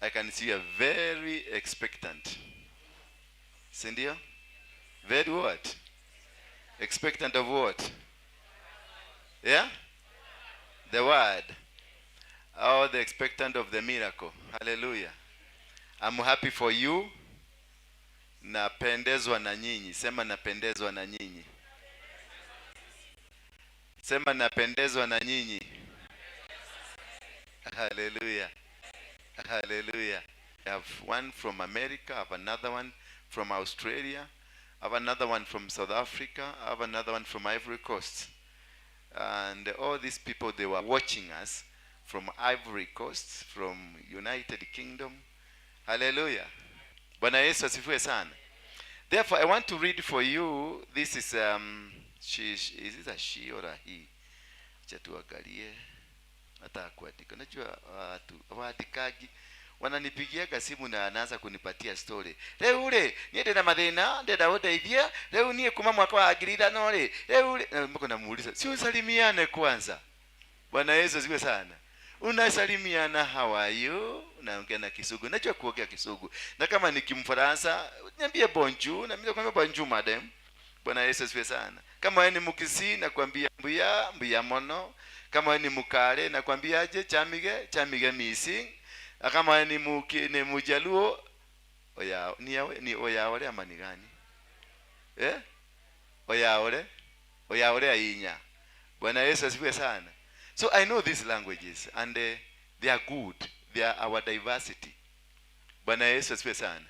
I can see you are very expectant. Si ndio? Very what? Expectant of what? Yeah? The word. Or the expectant of the miracle. Hallelujah. I'm happy for you. Napendezwa na nyinyi. Sema, "Napendezwa na nyinyi." Sema, "Napendezwa na nyinyi." Hallelujah. Hallelujah. I have one from America, I have another one from Australia, I have another one from South Africa, I have another one from Ivory Coast. And all these people, they were watching us from Ivory Coast, from United Kingdom. Hallelujah. Bwana Yesu asifiwe sana. Therefore, I want to read for you. This is she, is it a she or a he? Acha tuangalie. Hata kuandika. Unajua watu waandikagi, wananipigiaga simu na anaanza kunipatia story. Rĩu rĩ, niĩ ndĩna mathĩna, ndĩrenda gũteithia. Rĩu niĩ kuma mwaka wa 2005 rĩ, rĩu rĩ, na mpaka namuuliza, si usalimiane kwanza? Bwana Yesu asifiwe sana. Unasalimiana, "How are you?" Unaongea na Kisugu. Najua kuongea Kisugu. Na kama ni Kimfaransa, niambie bonjour, na mimi nakwambia bonjour, madam. Bwana Yesu asifiwe sana. Kama wewe ni Mkisii, nakwambia mbuya, mbuya mono. Kama wewe ni Mkale, nakwambia aje, chamige, chamige missing. Na kama wewe ni Mjaluo, oya ni yawe, ni oyaore ama ni gani? Eh? Oyaore? Oyaore ainya. Bwana Yesu asifiwe sana. So I know these languages and they are good. They are our diversity. Bwana Yesu asifiwe sana.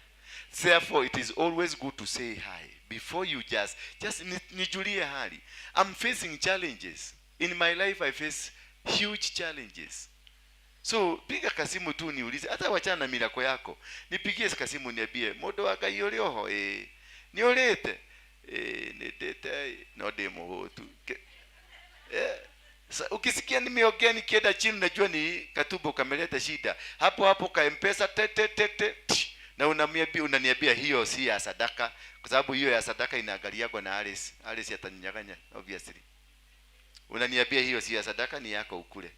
Therefore it is always good to say hi before you just nijulie hali. I'm facing challenges. In my life I face huge challenges. So piga kasimu tu niulize, hata wachana na miracle yako. Nipigie kasimu niambie, "Mundu wa Ngai, uri oho? Ĩ, nĩ ũrĩte? Ĩ, nĩ ndĩte no ndĩ mũhũtu." Ukisikia nimeongea nikienda chini, najua ni katumbo kameleta shida. Hapo hapo ka Mpesa, te te te te tsh, na unaniambia hiyo si ya sadaka, kwa sababu hiyo ya sadaka inaangaliagwa na Alice. Alice ataninyang'anya, obviously. Unaniambia hiyo si ya sadaka, ni yako ukule.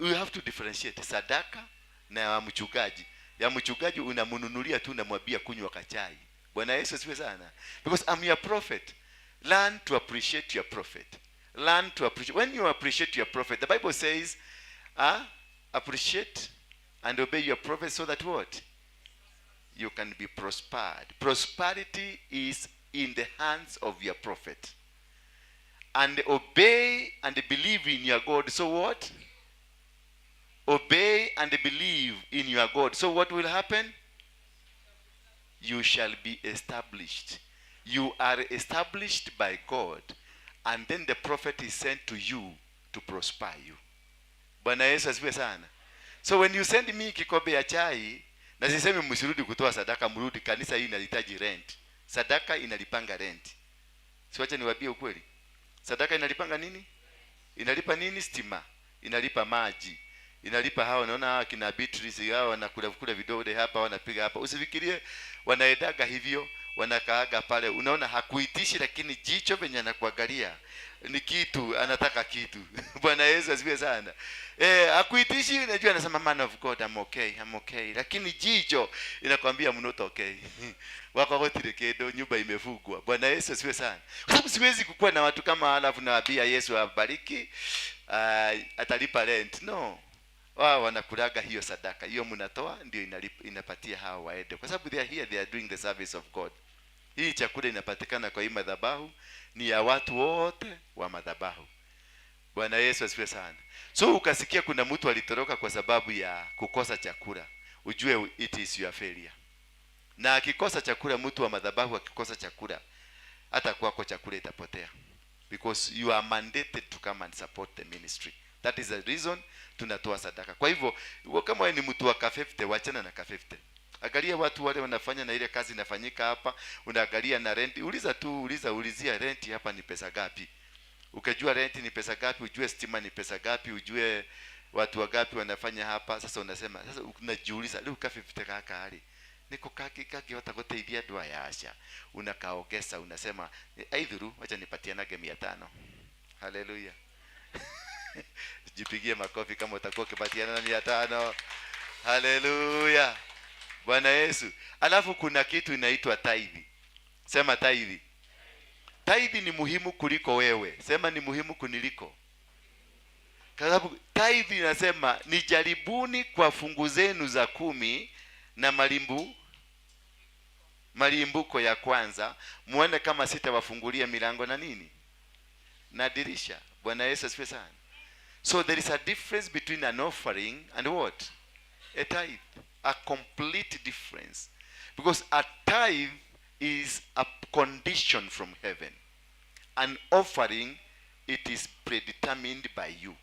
You have to differentiate sadaka na ya mchungaji. Ya mchungaji unamnunulia tu, unamwambia kunywa kachai. Bwana Yesu asifiwe sana. Because I'm your prophet. Learn to appreciate your prophet. Learn to appreciate. When you appreciate your prophet, the Bible says, appreciate and obey your prophet so that what? You can be prospered. Prosperity is in the hands of your prophet. And obey and believe in your God. So what? Obey and believe in your God. So what will happen? You shall be established. You are established by God, and then the prophet is sent to you to prosper you. Bwana Yesu asifiwe sana. So when you send me kikombe ya chai, na sisemi msirudi kutoa sadaka, mrudi. Kanisa hii inahitaji rent. Sadaka inalipanga rent. Siwache niwaambie ukweli. Sadaka inalipanga nini? Inalipa nini? Stima, inalipa maji, inalipa hawa. Unaona hawa kina Beatrice, hawa wanakula kula vidole hapa, wanapiga hapa. Usifikirie wanaendaga hivyo, wanakaaga pale. Unaona hakuitishi, lakini jicho venye anakuangalia ni kitu anataka kitu. Bwana Yesu asifiwe sana. Eh, hakuitishi, unajua anasema, "Man of God, I'm okay, I'm okay." Lakini jicho inakwambia, "I'm not okay." Wako gotire kindu, nyumba imefungwa. Bwana Yesu asifiwe sana. Kwa sababu siwezi kukuwa na watu kama halafu nawaambia Yesu abariki, atalipa rent. No. Wao wanakulaga hiyo sadaka. Hiyo mnatoa ndio inapatia hao waende. Kwa sababu they are here, they are doing the service of God. Hii chakula inapatikana kwa hii madhabahu ni ya watu wote wa madhabahu. Bwana Yesu asifiwe sana. So ukasikia kuna mtu alitoroka kwa sababu ya kukosa chakula, ujue it is your failure. Na akikosa chakula, mtu wa madhabahu akikosa chakula, hata kwako chakula itapotea, because you are mandated to come and support the ministry. That is the reason tunatoa sadaka. Kwa hivyo kama wewe ni mtu wa ka50, wachana na ka50. Angalia watu wale wanafanya na ile kazi inafanyika hapa, unaangalia na rent, uliza tu, uliza, ulizia rent hapa ni pesa gapi. Ukajua rent ni pesa gapi, ujue stima ni pesa gapi, ujue watu wangapi wanafanya hapa. Sasa unasema, sasa unajiuliza, rĩu ka 50 gaka rĩ niko kaki kangĩhota gũteithia andũ aya? Aca, unakaongeza, unasema, "Aithuru, wacha nipatianage 500." Haleluya! Jipigie makofi kama utakuwa ukipatiana na 500. Haleluya. Bwana Yesu. Alafu kuna kitu inaitwa tithe. Sema tithe. Tithe ni muhimu kuliko wewe. Sema ni muhimu kuniliko. Kwa sababu tithe inasema nijaribuni kwa fungu zenu za 10 na malimbuko ya kwanza, muone kama sitawafungulia milango na nini na dirisha. Bwana Yesu asifiwe sana. So there is a difference between an offering and what? A tithe. A complete difference. Because a tithe is a condition from heaven. An offering, it is predetermined by you.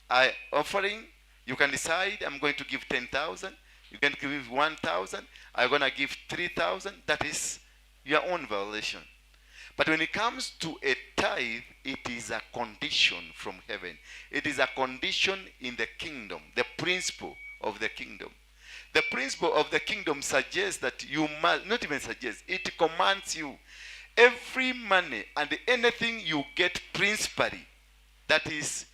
A offering, you can decide, I'm going to give 10,000. You can give 1,000. I'm going to give 3,000. That is your own violation. But when it comes to a tithe, it is a condition from heaven. It is a condition in the kingdom, the principle of the kingdom. The principle of the kingdom suggests that you must, not even suggest, it commands you. Every money and anything you get principally, that is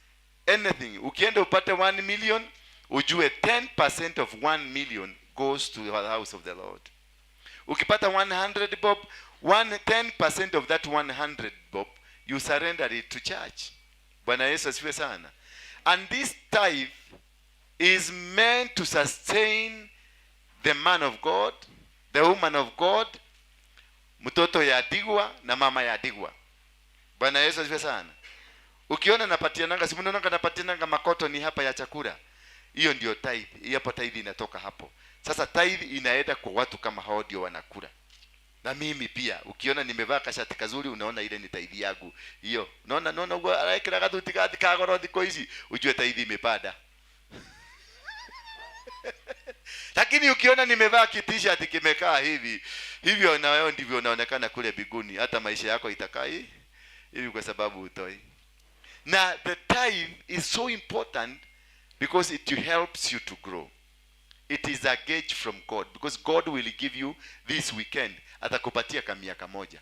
anything. Ukienda upate 1 million, ujue 10% of 1 million goes to the house of the Lord. Ukipata 100 bob, 10% of that 100 bob, you surrender it to church. Bwana Yesu asifiwe sana. And this tithe is meant to sustain the man of God, the woman of God, mtoto ya digwa na mama ya digwa. Bwana Yesu asifiwe sana. Ukiona napatiananga, si mnaonanga napatiananga makoto ni hapa ya chakula. Hiyo ndio tithe. Hiyo hapo tithe inatoka hapo. Sasa tithe inaenda kwa watu kama hao ndio wanakula. Na mimi pia ukiona nimevaa kashati kazuri, unaona ile ni tithe yangu. Hiyo. Unaona naona uguo araikira gathuti gathi ka goro thikũ ici, ujue tithe imepanda. Lakini ukiona nimevaa ki-t-shirt kimekaa hivi, hivyo na wewe ndivyo unaonekana kule biguni, hata maisha yako itakaa hivi kwa sababu utoi. Na the tithe is so important because it helps you to grow. It is a gauge from God, because God will give you this weekend, atakupatia kamiaka moja.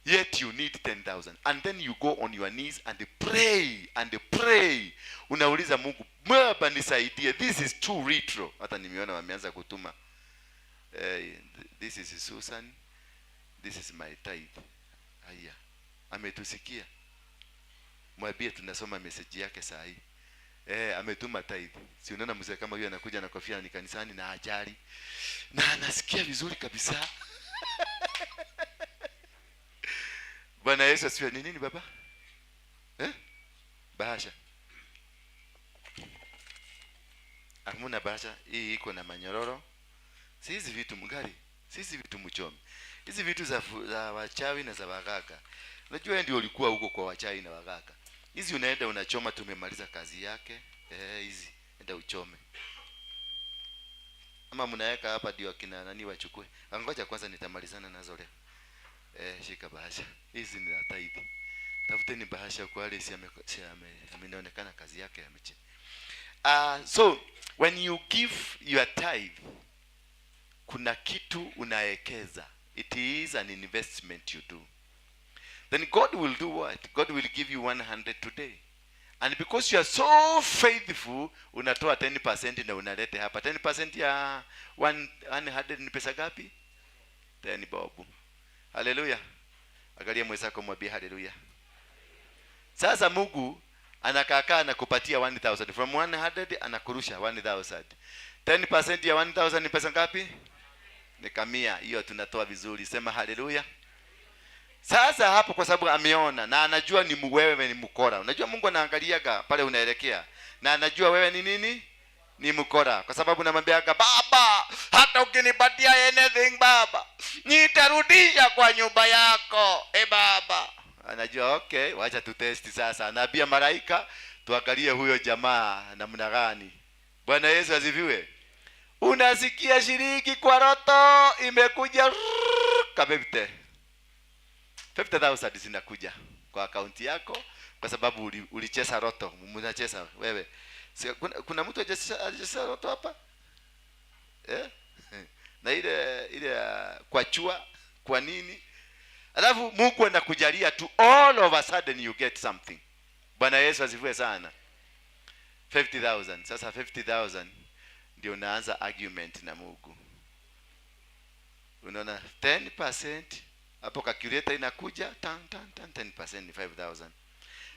Yet you need 10,000. And then you go on your knees and pray and pray. Unauliza Mungu, Baba nisaidie. This is too retro. Hata nimeona wameanza kutuma. This is Susan. This is my tithe. Haya. Ametusikia. Mwambie tunasoma message yake saa hii. Ametuma tithe. Si unaona mzee kama huyu anakuja na kofia ni kanisani na ajali. Na anasikia vizuri kabisa. Bwana Yesu asifiwe. Ni nini baba? Bahasha. Hamuna bahasha. Hii iko na manyororo. Si hizi vitu mgari. Si hizi vitu mchome. Hizi vitu za wachawi na za waganga. Unajua ndio ulikuwa huko kwa wachawi na waganga. Hizi unaenda unachoma, tumemaliza kazi yake. Hizi enda uchome. Ama mnaweka hapa ndio akina nani wachukue. Ngoja kwanza nitamalizana nazo leo. Shika bahasha. Hizi ni za tithe. Tafuteni bahasha kwa wale si ameonekana kazi yake ameche. So when you give your tithe, kuna kitu unaekeza. It is an investment you do. Then God will do what? God will give you 100 today. And because you are so faithful, unatoa 10% na unalete hapa. 10% ya 100 ni pesa gapi? 10 bob. Hallelujah. Angalia mwenzako mwambie hallelujah. Sasa Mungu anakaakaa na kupatia 1000. From 100 anakurusha 1000. 10% ya 1000 ni pesa ngapi? Ni kamia. Hiyo tunatoa vizuri. Sema hallelujah. Sasa hapo kwa sababu ameona na anajua ni wewe ni mkora. Unajua Mungu anaangaliaga pale unaelekea. Na anajua wewe ni nini? Ni mkora. Kwa sababu namwambiaga baba, hata ukinipatia anything baba, nitarudisha kwa nyumba yako. Baba. Anajua okay, wacha tutesti sasa. Anaambia malaika tuangalie huyo jamaa namna gani. Bwana Yesu asifiwe. Unasikia shilingi kwa roto imekuja kabebte. 50,000 zinakuja kwa akaunti yako kwa sababu ulicheza roto. Mnacheza wewe. Si, kuna mtu hajacheza roto hapa? Na ile kwa chua, kwa nini? Alafu Mungu anakujalia tu, all of a sudden you get something. Bwana Yesu asifiwe sana. 50,000. Sasa 50,000 ndio unaanza argument na Mungu. Unaona 10% hapo, calculator inakuja tan tan tan, 10% ni 5000.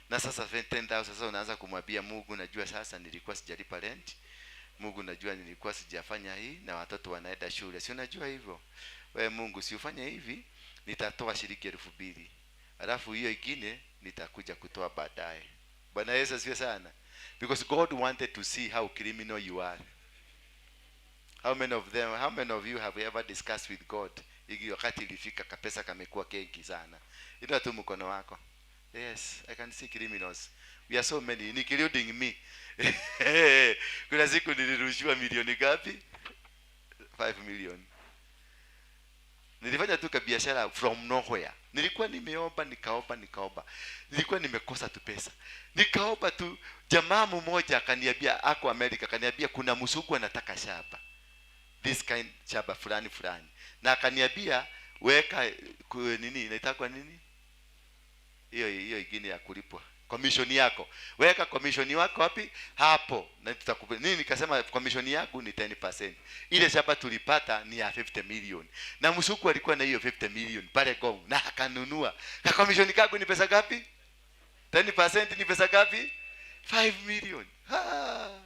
Na sasa 10,000, sasa unaanza kumwambia Mungu, najua sasa nilikuwa sijalipa rent. Mungu, najua nilikuwa sijafanya hii na watoto wanaenda shule. Si unajua hivyo? Wewe Mungu, si ufanye hivi, nitatoa shilingi 2,000. Alafu hiyo ingine nitakuja kutoa baadaye. Bwana Yesu asifiwe sana. Because God wanted to see how criminal you are. How many of you have ever discussed with God? Igi wakati ilifika kapesa kamekuwa kengi sana. Inua tu mkono wako. Yes, I can see criminals. We are so many, including me. Kuna siku nilirushiwa milioni ngapi? 5 million. Nilifanya tu kabiashara from nowhere. Nilikuwa nimeomba, nikaomba, nikaomba. Nilikuwa nimekosa tu pesa. Nikaomba tu, jamaa mmoja akaniambia, ako Amerika, akaniambia kuna mzungu anataka shamba. This kind shamba fulani fulani. Na akaniambia weka nini inaitwa nini? Hiyo ingine ya kulipwa. Commission yako. Weka commission wako wapi? Hapo. Na tutakupa. Nini nikasema commission yangu ni 10%. Ile shamba tulipata ni ya 50 million. Na mzungu alikuwa na hiyo 50 million pale Ngong na akanunua. Ka commission kangu ni pesa ngapi? 10% ni pesa ngapi? 5 million. Ha!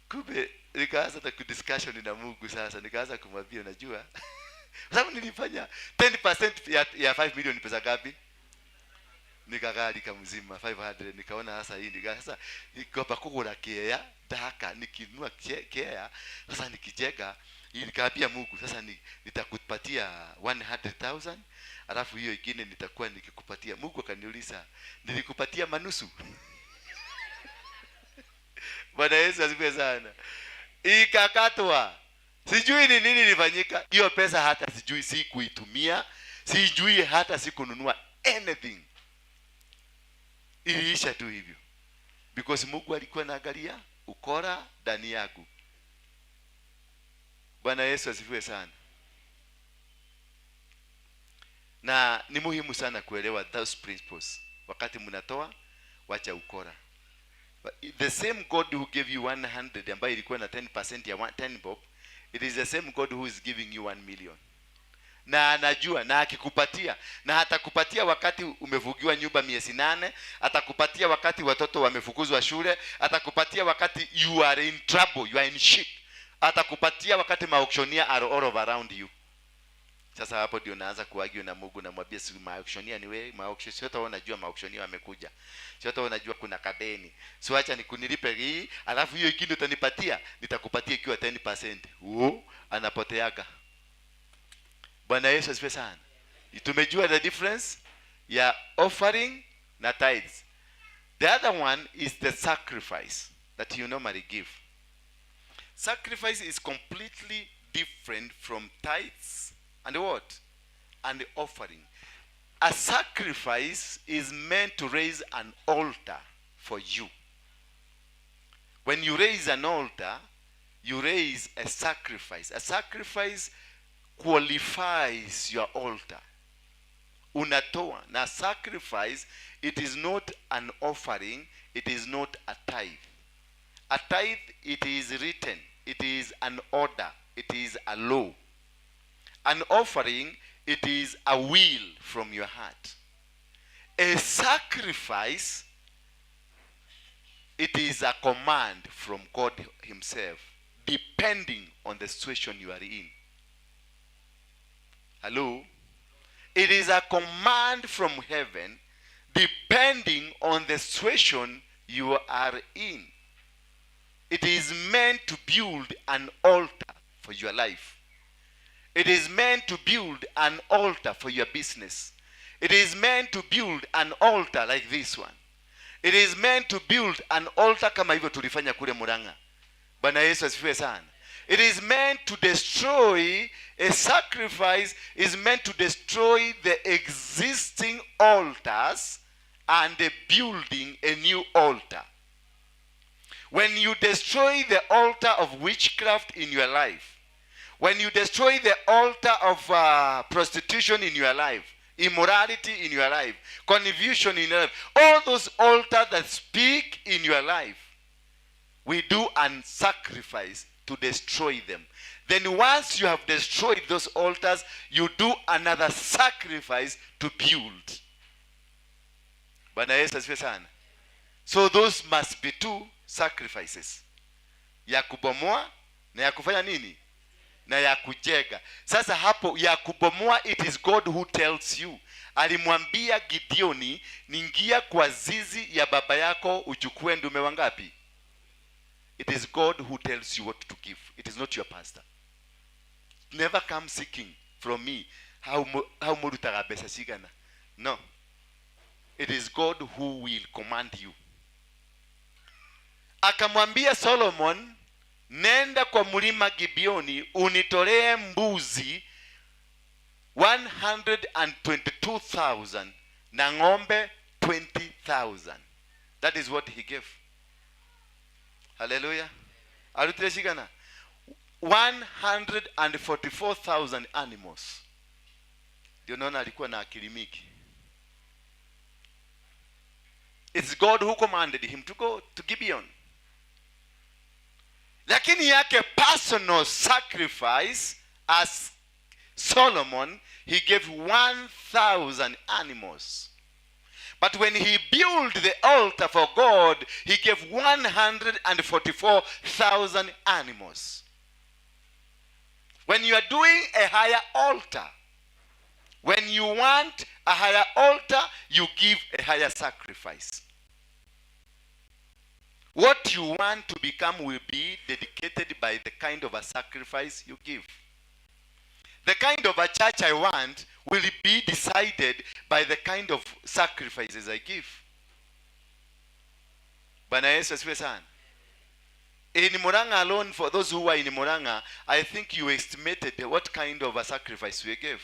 Kumbe nikaanza na discussion na Mungu sasa, nikaanza kumwambia unajua, kwa sababu nilifanya 10% ya 5 million ni pesa ngapi? Nikagari mzima 500. Nikaona sasa hii nika sasa nikopa kugura kea ndaka nikinunua kea sasa nikijenga hii, nikaambia Mungu sasa nitakupatia 100,000, alafu hiyo ingine nitakuwa nikikupatia. Mungu akaniuliza, nilikupatia manusu? Bwana Yesu asifiwe sana. Ikakatwa. Sijui ni nini ilifanyika. Hiyo pesa hata sijui, sikuitumia, sijui hata sikununua anything. Iliisha tu hivyo. Because Mungu alikuwa anaangalia ukora ndani yangu. Bwana Yesu asifiwe sana. Na ni muhimu sana kuelewa those principles. Wakati mnatoa, wacha ukora. The same God who gave you 100 ambayo ilikuwa na 10% ya 10 bob, it is the same God who is giving you 1 million. Na anajua, na akikupatia, na atakupatia wakati umefungiwa nyumba miezi 8, atakupatia wakati watoto wamefukuzwa shule, atakupatia wakati you are in trouble, you are in shit. Atakupatia wakati maauctioneer are all over around you. Sasa hapo ndio naanza kuargue na Mungu, namwambia si maauctioneer ni wewe, maauctioneer sio hata unajua maauctioneer wamekuja. Sio hata unajua kuna kadeni. Si acha nikunilipe hii, alafu hiyo ingine utanipatia, nitakupatia ikiwa 10%. Huo anapoteaga. Bwana Yesu asifiwe sana. Tumejua the difference ya offering na tithes. The other one is the sacrifice that you normally give. Sacrifice is completely different from tithes and what? And the offering. A sacrifice is meant to raise an altar for you. When you raise an altar, you raise a sacrifice. A sacrifice qualifies your altar. Unatoa. Na sacrifice, it is not an offering, it is not a tithe. A tithe, it is written, it is an order, it is a law. An offering, it is a will from your heart. A sacrifice, it is a command from God himself, depending on the situation you are in. Hello? It is a command from heaven, depending on the situation you are in. It is meant to build an altar for your life. It is meant to build an altar for your business. It is meant to build an altar like this one. It is meant to build an altar kama hivyo tulifanya kule Murang'a. Bwana Yesu asifiwe sana. It is meant to destroy, a sacrifice is meant to destroy the existing altars and the building a new altar. When you destroy the altar of witchcraft in your life, when you destroy the altar of prostitution in your life, immorality in your life, confusion in your life, all those altars that speak in your life, We do an sacrifice to destroy them. Then once you have destroyed those altars, you do another sacrifice to build. Bwana Yesu asifiwe sana. So those must be two sacrifices, ya kubomoa na ya kufanya nini, na ya kujenga. Sasa hapo ya kubomoa, it is God who tells you. Alimwambia Gideoni, ingia kwa zizi ya baba yako uchukue ndume wangapi? It is God who tells you what to give. It is not your pastor. Never come seeking from me how murutaga mbeca cigana. No, it is God who will command you. Akamwambia Solomon, nenda kwa mlima Gibeoni unitolee mbuzi 122,000 na ng'ombe 20,000. That is what he gave. Haleluya! Arutire cigana? 144,000 animals. Ndio naona alikuwa na akili mingi. It's God who commanded him to go to Gibeon. Lakini yake personal sacrifice as Solomon, he gave 1000 animals. But when he built the altar for God, he gave 144,000 animals. When you are doing a higher altar, when you want a higher altar, you give a higher sacrifice. What you want to become will be dedicated by the kind of a sacrifice you give. The kind of a church I want will be decided by the kind of sacrifices I give. Bwana Yesu asifiwe sana. In Murang'a alone, for those who are in Murang'a, I think you estimated what kind of a sacrifice we gave.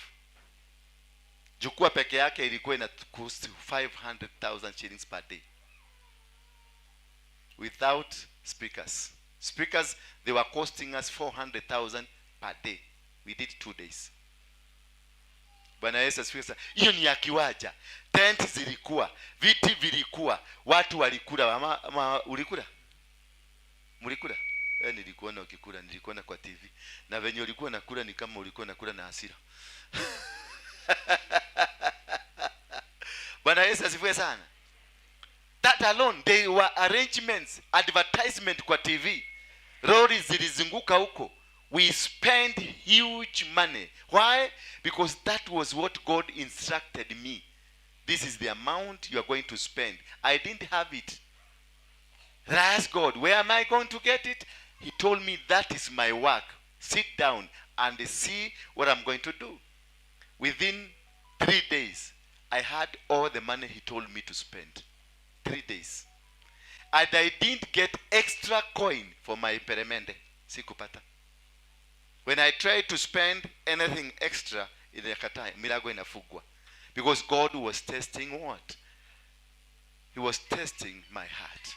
Jukwaa peke yake ilikuwa ina cost 500,000 shillings per day without speakers. Speakers, they were costing us 400,000 per day. We did 2 days. Bwana Yesu asifiwe sana. Hiyo ni ya kiwanja. Tent zilikuwa, viti vilikuwa, watu walikula. Ama ulikula? Mlikula? Eh, nilikuona ukikula, nilikuona kwa TV. Na venye ulikuwa nakula ni kama ulikuwa nakula na hasira. Bwana Yesu asifiwe sana. That alone, they were arrangements, advertisement kwa TV. Lori zilizunguka huko. We spent huge money. Why? Because that was what God instructed me. This is the amount you are going to spend. I didn't have it. I asked God, where am I going to get it? He told me, that is my work. Sit down and see what I'm going to do. Within 3 days, I had all the money he told me to spend. 3 days. And I didn't get extra coin for my peremende. Sikupata. When I tried to spend anything extra, inakataa, milango inafungwa. Because God was testing what? He was testing my heart.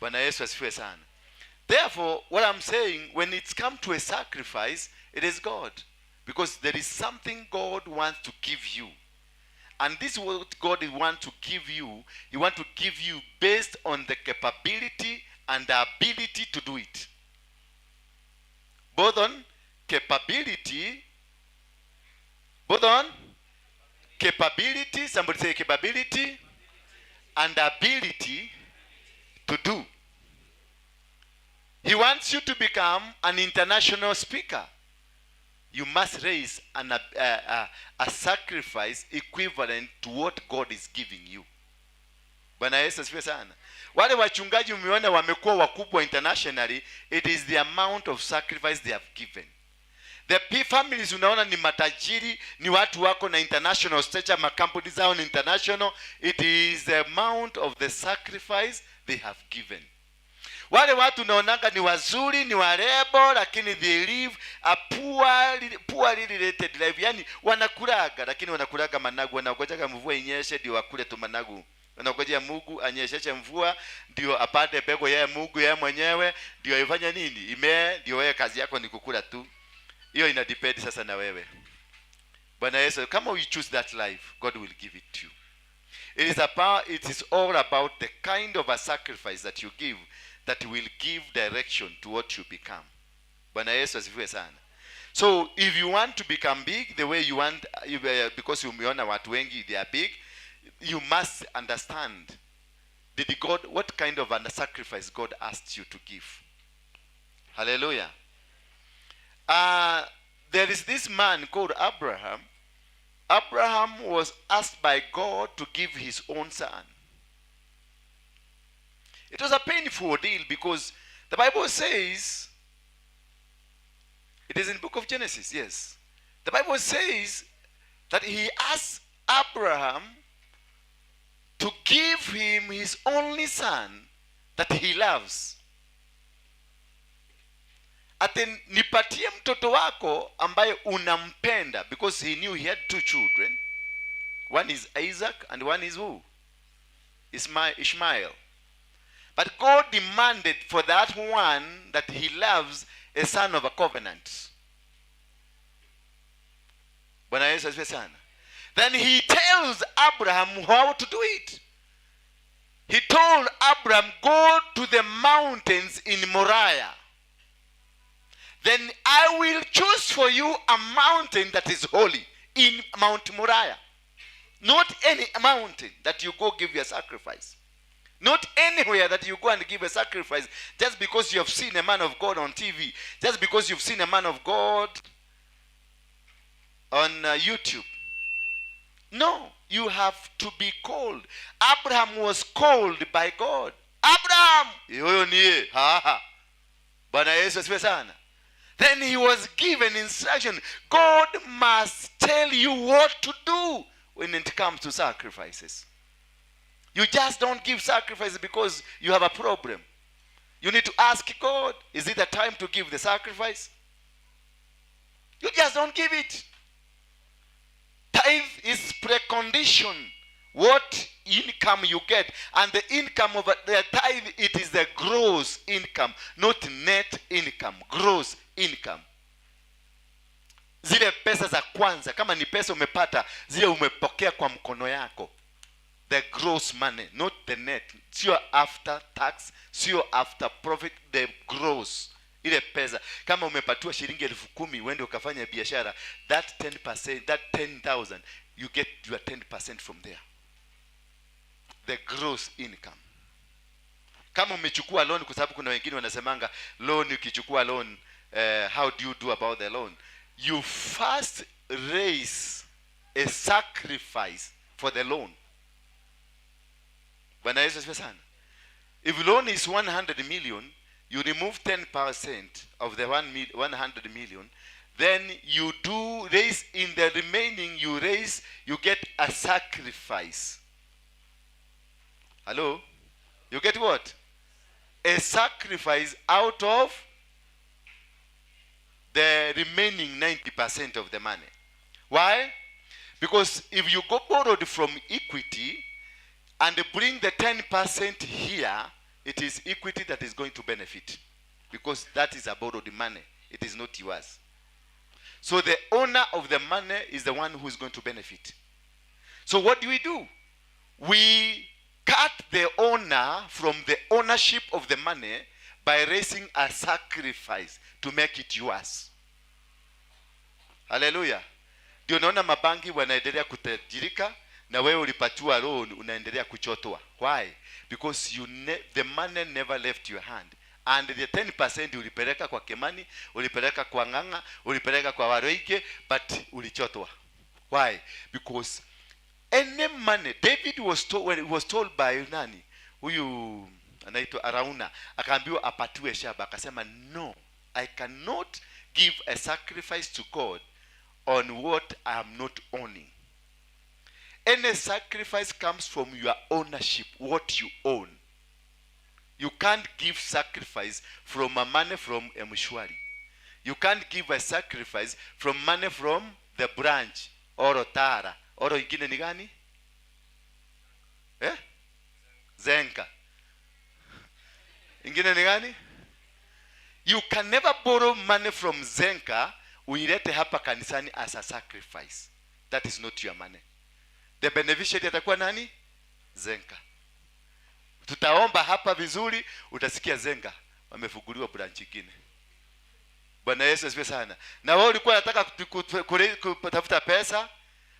Bwana Yesu asifiwe sana. Therefore, what I'm saying, when it's come to a sacrifice, it is God. Because there is something God wants to give you. And this is what God wants to give you. He wants to give you based on the capability and the ability to do it. Both on capability, somebody say capability, and ability to do. He wants you to become an international speaker. You must raise a sacrifice equivalent to what God is giving you. Bwana Yesu asifiwe sana. Wale wachungaji umeona wamekuwa wakubwa internationally, it is the amount of sacrifice they have given. The P families unaona ni matajiri, ni watu wako na international stature, makampuni zao ni international. It is the amount of the sacrifice they have given. Wale watu unaonanga ni wazuri, ni warembo, lakini they live a poorly related life. Yani wanakulaga, lakini wanakulaga managu, wanangojaga mvua inyeshe ndio wakule tu managu. Wanangojea Mungu anyesheshe mvua ndio apande mbegu yeye Mungu yeye mwenyewe ndio ifanye nini? Imee, ndio wewe kazi yako ni kukula tu. Hiyo ina depend sasa na wewe. Bwana Yesu, kama you choose that life, God will give it to you. It is all about the kind of a sacrifice that you give. that will give direction to what you become. Bwana Yesu asifiwe sana. So if you want to become big the way you want, because umeona watu wengi, they are big, you must understand, did God what kind of a sacrifice God asked you to give. Hallelujah. There is this man called Abraham. Abraham was asked by God to give his own son. It was a painful ordeal because the Bible says, it is in the book of Genesis, yes. The Bible says that he asked Abraham to give him his only son that he loves. Ati nipatie mtoto wako ambaye unampenda, because he knew he had two children. One is Isaac and one is who? Ishmael. But God demanded for that one that he loves a son of a covenant. Bwana Yesu asifiwe sana. Then he tells Abraham how to do it. He told Abraham, "Go to the mountains in Moriah. Then I will choose for you a mountain that is holy in Mount Moriah." Not any mountain that you go give your sacrifice. Not anywhere that you go and give a sacrifice just because you have seen a man of God on TV, just because you've seen a man of God on YouTube. No, you have to be called. Abraham was called by God. "Abraham!" "Huyo niye." Ha, ha. Bwana Yesu asifiwe sana. Then he was given instruction. God must tell you what to do when it comes to sacrifices. You just don't give sacrifices because you have a problem. You need to ask God, is it the time to give the sacrifice? You just don't give it. Tithe is precondition what income you get. And the income of the tithe, it is the gross income, not net income. Gross income. Zile pesa za kwanza, kama ni pesa umepata, zile umepokea kwa mkono yako. The gross money, not the net. Sio after tax, sio after profit, the gross. Ile pesa kama umepatiwa shilingi elfu kumi uende ukafanya biashara, that 10%, that 10,000, you get your 10% from there, the gross income. Kama umechukua loan, kwa sababu kuna wengine wanasemanga loan, ukichukua loan, how do you do about the loan? You first raise a sacrifice for the loan. Bwana Yesu asifiwe sana. If loan is 100 million, you remove 10% of the 100 million, then you do raise in the remaining, you raise, you get a sacrifice. Hello? You get what? A sacrifice out of the remaining 90% of the money. Why? Because if you go borrowed from Equity and bring the 10% here, it is Equity that is going to benefit, because that is a borrowed money. It is not yours. So the owner of the money is the one who is going to benefit. So what do we do? We cut the owner from the ownership of the money by raising a sacrifice to make it yours. Haleluya. Ndio naona mabanki wanaendelea kutajirika na wewe ulipatiwa loan unaendelea kuchotwa. Why? Because the money never left your hand. And the 10% ulipeleka kwa Kimani, ulipeleka kwa Ng'ang'a, ulipeleka kwa Waroike, but ulichotwa. Why? Because any money, David was told, when he was told by nani? Huyu anaitwa Arauna, akaambiwa apatiwe shamba, akasema, "No, I cannot give a sacrifice to God on what I am not owning." Any sacrifice comes from your ownership, what you own. You can't give sacrifice from a money from M-Shwari. You can't give a sacrifice from money from the branch or Tara. Or ingine ni gani? Eh? Zenka. Ingine ni gani? You can never borrow money from Zenka uilete hapa kanisani as a sacrifice. That is not your money. The beneficiary atakuwa nani? Zenka. Tutaomba hapa vizuri, utasikia Zenka wamefunguliwa branch ingine. Bwana Yesu asifiwe sana. Na wewe ulikuwa unataka kutafuta pesa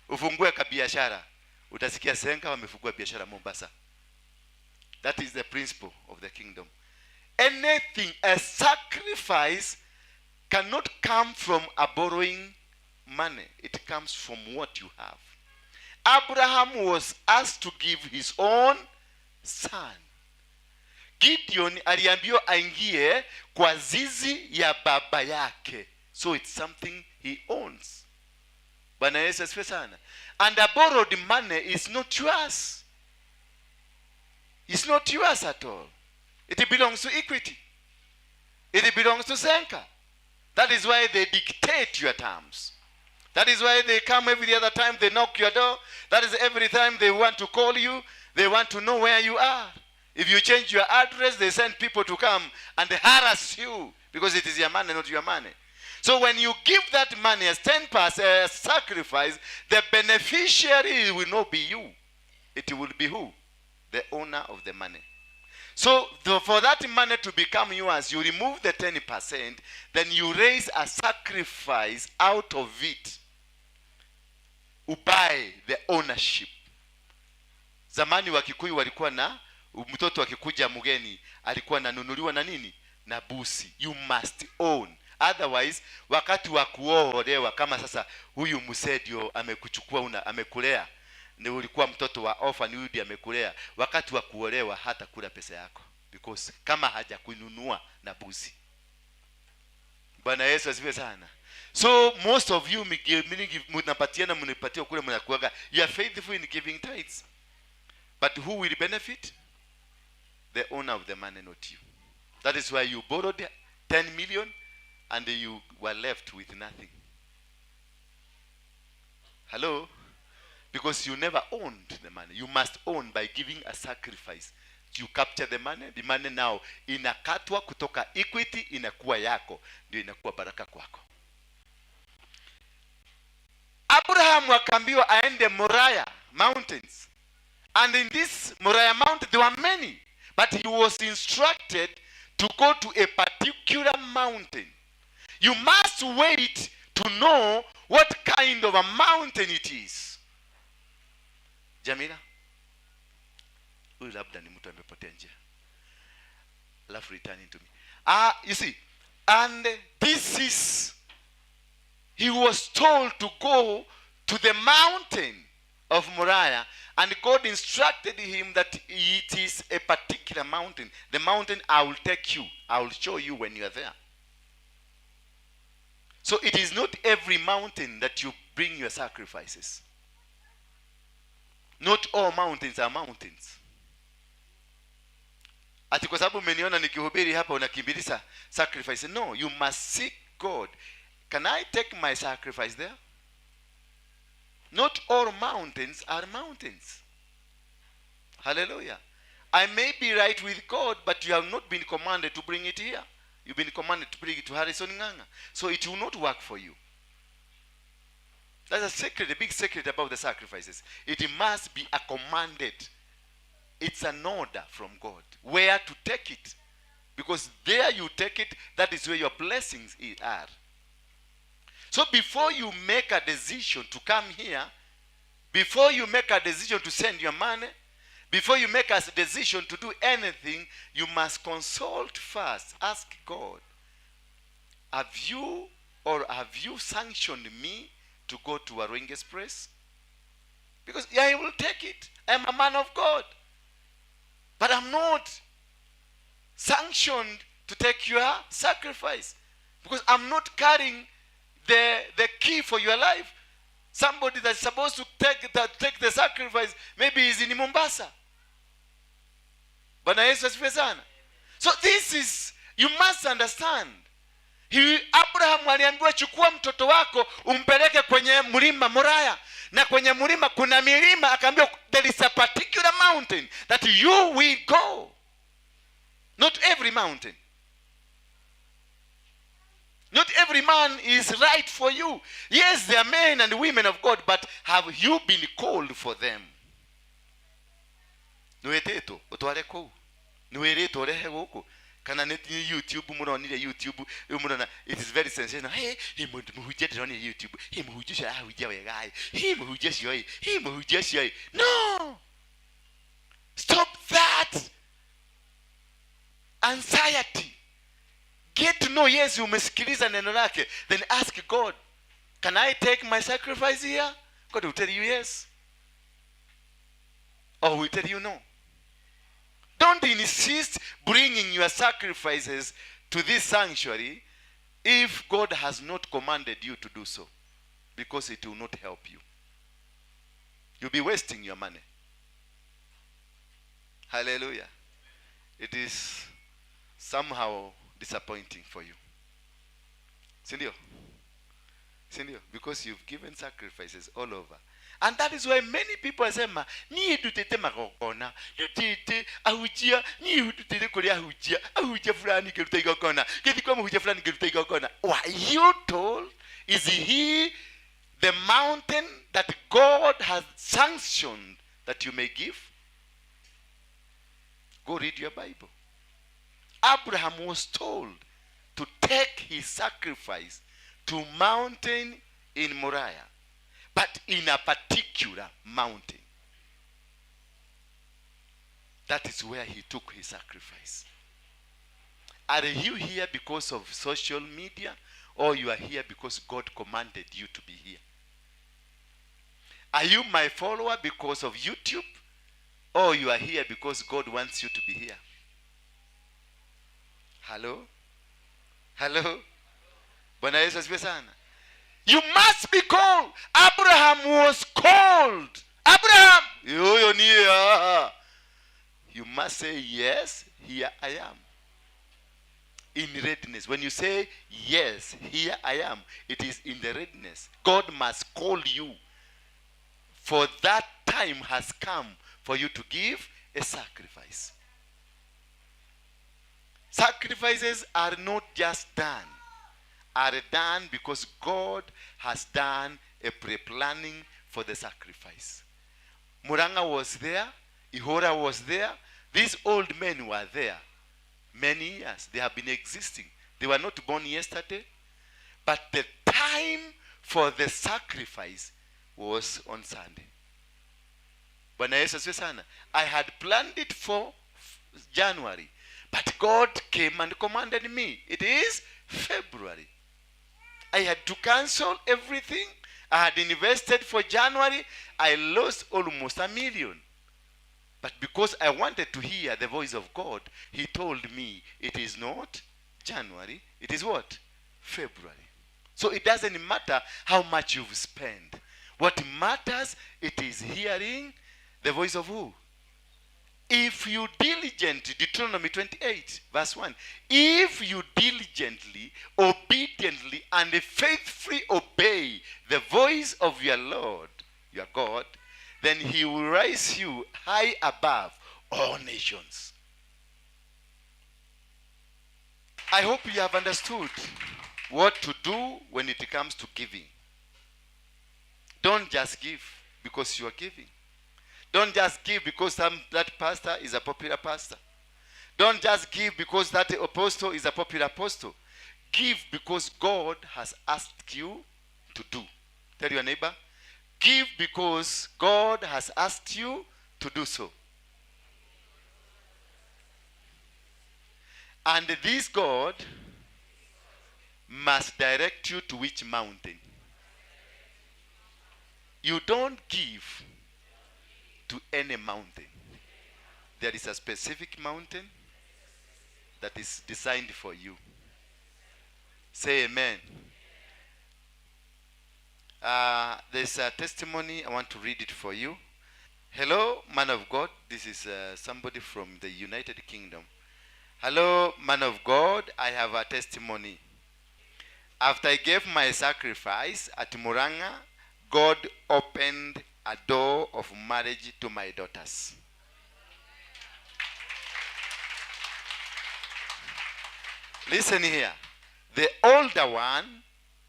ufungue kabiashara, utasikia Zenka wamefungua biashara Mombasa. That is the principle of the kingdom. Anything, a sacrifice cannot come from a borrowing money. It comes from what you have. Abraham was asked to give his own son. Gideon aliambiwa aingie kwa zizi ya baba yake. So it's something he owns. Bwana Yesu asifiwe sana. And a borrowed money is not yours. It's not yours at all. It belongs to Equity. It belongs to Zenka. That is why they dictate your terms. That is why they come every other time they knock your door. That is every time they want to call you. They want to know where you are. If you change your address, they send people to come and harass you because it is your money, not your money. So when you give that money as 10% sacrifice, the beneficiary will not be you. It will be who? The owner of the money. So for that money to become yours, you remove the 10%, then you raise a sacrifice out of it. Ubuy the ownership. Zamani Wakikuyu walikuwa na mtoto akikuja mgeni alikuwa ananunuliwa na nini? Na mbuzi. You must own. Otherwise, wakati wa kuolewa, kama sasa huyu mzee ndio amekuchukua, una amekulea, ni ulikuwa mtoto wa orphan, huyu ndiye amekulea. Wakati wa kuolewa hata kula pesa yako because kama hajakununua na mbuzi. Bwana Yesu asifiwe sana. So most of you mnapatiana, mnipatia kule, mnakuaga you are faithful in giving tithes, but who will benefit? The owner of the money, not you. That is why you borrowed 10 million and you were left with nothing. Hello? Because you never owned the money. You must own by giving a sacrifice. You capture the money. The money now inakatwa kutoka Equity, inakuwa yako, ndio inakuwa baraka kwako. Abraham akaambiwa aende Moriah Mountains, and in this Moriah Mountain there were many, but he was instructed to go to a particular mountain. You must wait to know what kind of a mountain it is. Jamila, huyu labda ni mtu amepotea njia, alafu returning to me. Ah, you see, and this is, he was told to go to the mountain of Moriah, and God instructed him that it is a particular mountain. The mountain I will take you, I will show you when you are there. So it is not every mountain that you bring your sacrifices. Not all mountains are mountains. Ati kwa sababu umeniona nikihubiri hapa unakimbilisha sacrifice. No, you must seek God. Can I take my sacrifice there? Not all mountains are mountains. Hallelujah. I may be right with God, but you have not been commanded to bring it here. You've been commanded to bring it to Harrison Nganga. So it will not work for you. That's a secret, a big secret about the sacrifices. It must be a commanded. It's an order from God. Where to take it. Because there you take it, that is where your blessings are. So before you make a decision to come here, before you make a decision to send your money, before you make a decision to do anything, you must consult first. Ask God, have you sanctioned me to go to Waruinge's place? Because, yeah, I will take it. I'm a man of God. But I'm not sanctioned to take your sacrifice. Because I'm not carrying the key for your life. Somebody that's supposed to take the sacrifice maybe is in Mombasa. Bwana Yesu asifiwe sana. So this is, you must understand. Abraham aliambiwa, "Chukua mtoto wako umpeleke kwenye mlima Moraya." Na kwenye mlima kuna milima, akaambiwa there is a particular mountain that you will go. Not every mountain. Not every man is right for you. Yes, they are men and women of God, but have you been called for them? Nĩwĩtĩtwo ũtware kũu. Nĩ wĩrĩtwo ũrehe gũkũ kana nĩ YouTube mũronire YouTube rĩu mũrona it is very sensational. Hey, hey, mũndũ mũhunjia ndĩronire YouTube. Hey, mũhunjia ũcio arahunjia wega ĩ. Hey, mũhunjia ũcio ĩ. Hey, mũhunjia ũcio ĩ. No, stop that anxiety. Get to know, yes, umesikiliza neno lake, then ask God, "Can I take my sacrifice here?" God will tell you yes or will tell you no. Don't insist bringing your sacrifices to this sanctuary if God has not commanded you to do so, because it will not help you. You'll be wasting your money. Hallelujah. It is somehow disappointing for you, sindio? Sindio? Because you've given sacrifices all over. And that is why many people asema, niĩ ndutĩte magongona, ndutĩte ahunjia, niĩ ndutĩte kũrĩ ahunjia, ahunjia fulani ngĩruta igongona, ngĩthiĩ kwa mũhunjia fulani ngĩruta igongona. Were you told? Is he the mountain that God has sanctioned that you may give? Go read your Bible. Abraham was told to take his sacrifice to mountain in Moriah, but in a particular mountain. That is where he took his sacrifice. Are you here because of social media, or you are here because God commanded you to be here? Are you my follower because of YouTube, or you are here because God wants you to be here? Hello? Hello? Bwana Yesu asifiwe sana. You must be called. Abraham was called. "Abraham, huyo ni." Ah. You must say, "Yes, here I am." In readiness. When you say, "Yes, here I am," it is in the readiness. God must call you. For that time has come for you to give a sacrifice. Sacrifices are not just done, are done because God has done a pre-planning for the sacrifice. Muranga was there, Ihora was there, these old men were there many years. They have been existing. They were not born yesterday, but the time for the sacrifice was on Sunday. Bwana Yesu asifiwe sana. I had planned it for January, but God came and commanded me. It is February. I had to cancel everything. I had invested for January. I lost almost 1 million. But because I wanted to hear the voice of God, He told me it is not January, it is what? February. So it doesn't matter how much you've spent. What matters, it is hearing the voice of who? If you diligently, Deuteronomy 28, verse 1, if you diligently, obediently, and faithfully obey the voice of your Lord, your God, then He will raise you high above all nations. I hope you have understood what to do when it comes to giving. Don't just give because you are giving. Don't just give because that pastor is a popular pastor. Don't just give because that apostle is a popular apostle. Give because God has asked you to do. Tell your neighbor, give because God has asked you to do so. And this God must direct you to which mountain. You don't give to any mountain. There is a specific mountain that is designed for you. Say amen. There's a testimony. I want to read it for you. "Hello, man of God." This is somebody from the United Kingdom. "Hello, man of God. I have a testimony. After I gave my sacrifice at Muranga, God opened a door of marriage to my daughters." Listen here. "The older one,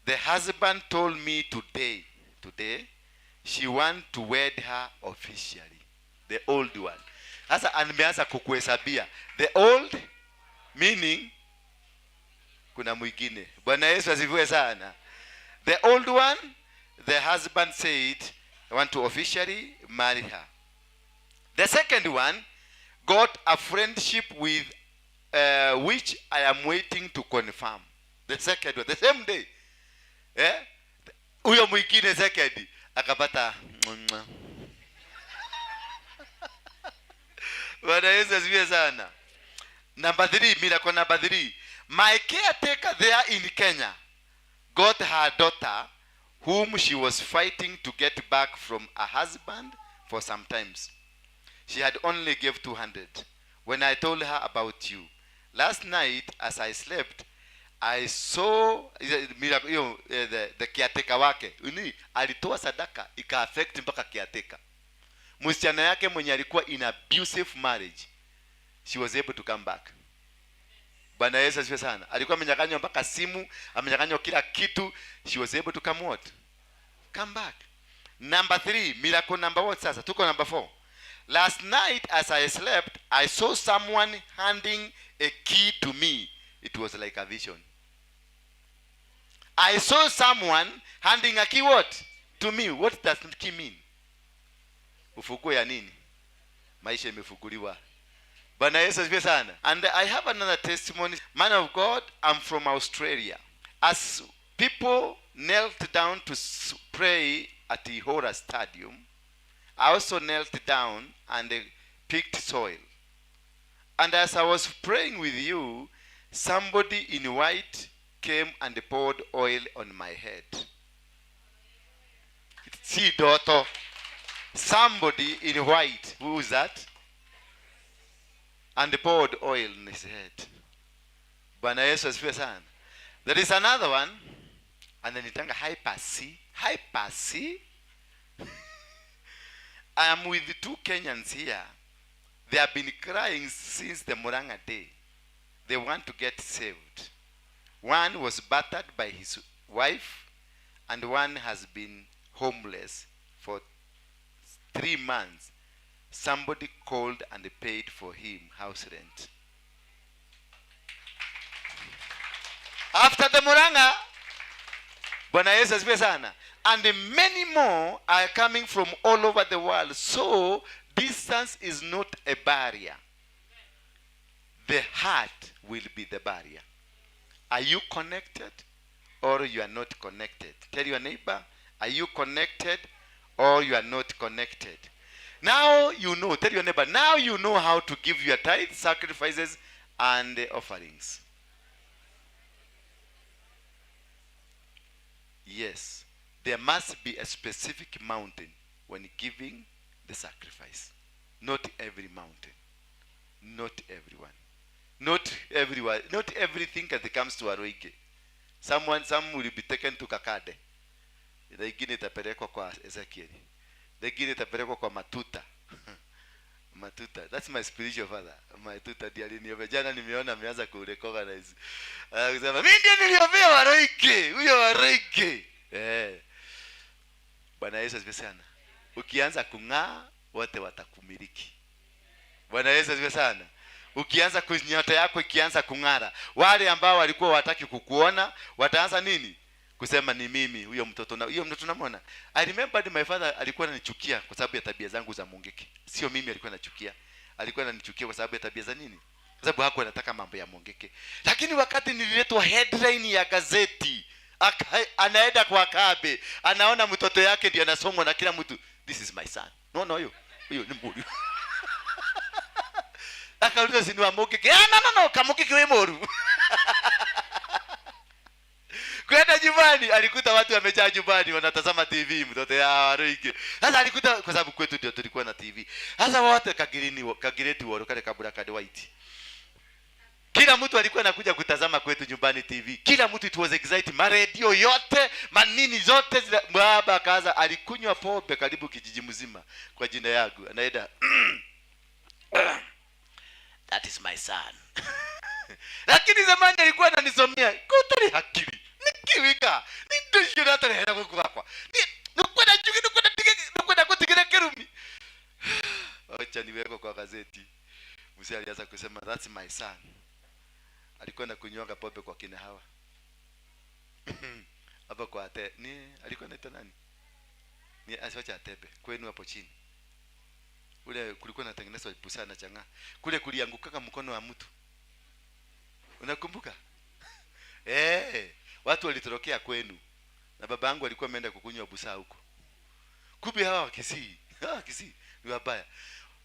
the husband told me today, she want to wed her officially." The old one. Sasa ameanza kukuhesabia the old, meaning kuna mwingine. Bwana Yesu asifiwe sana. The old one, the husband said, "I want to officially marry her." The second one got a friendship with which I am waiting to confirm. The second one, the same day, eh, huyo mwingine second akapata. Bwana Yesu asifiwe sana. Number three, miracle number three. My caretaker there in Kenya got her daughter, whom she was fighting to get back from a husband for some times. She had only gave 200 when I told her about you. Last night as I slept, I saw miracle. Hiyo the caretaker wake ni alitoa sadaka ika affect mpaka caretaker. Msichana yake mwenye alikuwa in abusive marriage, she was able to come back. Bwana Yesu asifiwe sana. Alikuwa amenyang'anywa mpaka simu, amenyang'anywa kila kitu. She was able to come what? Come back. Number three, miracle number what sasa? Tuko number four. Last night as I slept, I saw someone handing a key to me. It was like a vision. I saw someone handing a key what? To me. What does key mean? Ufunguo ya nini? Maisha imefunguliwa. Bwana Yesu asifiwe sana. And I have another testimony. Man of God, I'm from Australia. As people knelt down to pray at the Ihora Stadium, I also knelt down and picked soil. And as I was praying with you, somebody in white came and poured oil on my head. See, daughter, somebody in white, who is that? And poured oil on his head. Bwana Yesu asifiwe sana. There is another one, and then itanga hyper C. Hyper C. I am with the two Kenyans here. They have been crying since the Muranga day. They want to get saved. One was battered by his wife, and one has been homeless for 3 months. Somebody called and paid for him house rent. After the Muranga, Bwana Yesu asifiwe sana. And many more are coming from all over the world. So distance is not a barrier. The heart will be the barrier. Are you connected or you are not connected? Tell your neighbor, are you connected or you are not connected? Now you know, tell your neighbor, now you know how to give your tithe, sacrifices, and offerings. Yes, there must be a specific mountain when giving the sacrifice. Not every mountain. Not everyone. Not everyone. Not everything that comes to Aroige. Some will be taken to Kakade. Na ingine itapelekwa kwa Ezekiel. Na ingine itapelekwa kwa Matuta. Matuta. That's my spiritual father. Matuta ndiye aliniombea. Jana nimeona ameanza kurecognize. Kusema mimi ndiye niliombea Waroige. Huyo Waroige. Bwana Yesu asifiwe sana. Ukianza kung'aa wote watakumiliki. Bwana Yesu asifiwe sana. Ukianza nyota yako ikianza kung'ara, wale ambao walikuwa wataki kukuona wataanza nini? Kusema ni mimi huyo mtoto na huyo mtoto namwona. I remember my father alikuwa ananichukia kwa sababu ya tabia zangu za Mungiki. Sio mimi alikuwa anachukia. Alikuwa ananichukia kwa sababu ya tabia za nini? Kwa sababu hakuwa anataka mambo ya Mungiki. Lakini wakati nililetwa headline ya gazeti, anaenda kwa Kabe, anaona mtoto yake ndiye anasomwa na kila mtu. This is my son. No, no, huyo. Huyo ni mburi. Akauliza si ni wa Mungiki? Ah, no, no, no, Kamungiki we moru. Kwenda nyumbani alikuta watu wamejaa nyumbani wanatazama TV, mtoto ya Waruinge. Sasa alikuta, kwa sababu kwetu ndio tulikuwa na TV. Sasa wote kagirini, kagireti woro kale kabura kade white. Kila mtu alikuwa anakuja kutazama kwetu nyumbani TV. Kila mtu, it was exciting. Maredio yote, manini zote zile. Baba akaanza, alikunywa pombe karibu kijiji mzima kwa jina yangu. Anaenda that is my son. Lakini zamani alikuwa ananisomea kutari hakiri. Nikiwika. Ndio natarehera guku gwakwa. Nukwenda njugi, nukwenda tige, nukwenda gutigire kirumi. Acha niweko kwa gazeti. Mzee alianza kusema, "That's my son." Alikuwa anakunywaga pombe kwa kina hawa hapa kwa ate ni alikuwa anaitwa nani? Ni asiwacha Atebe kwenu hapo chini. Ule kulikuwa natengenezwa busaa na chang'aa. Kule kuliangukaga mkono wa mtu. Unakumbuka? Watu walitorokea kwenu. Na baba yangu alikuwa ameenda kukunywa busaa huko. Kumbe hawa Wakisii, hawa Wakisii ni wabaya.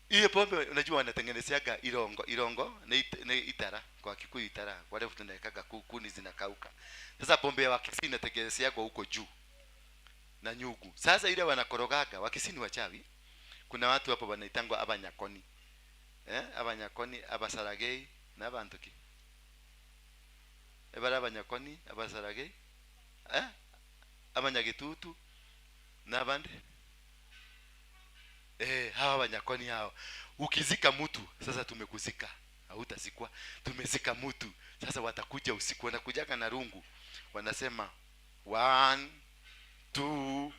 Ile pombe unajua wanatengenezeaga irongo, irongo ni itara, kwa Kikuyu itara, wale tunawekaga kuni zinakauka. Sasa pombe ya Wakisii inatengenezeagwa huko juu na nyugu. Sasa ile wanakorogaga, Wakisii ni wachawi. Kuna watu hapo wanaitangwa abanyakoni. Abanyakoni, abasaragei na abantuki. Ebara abanyakoni, abasaragei, abanyagitutu na abandi. Hawa wanyakoni hao. Ukizika mtu, sasa tumekuzika. Hautazikwa. Tumezika mtu. Sasa watakuja usiku, wanakujaga na rungu. Wanasema 1 2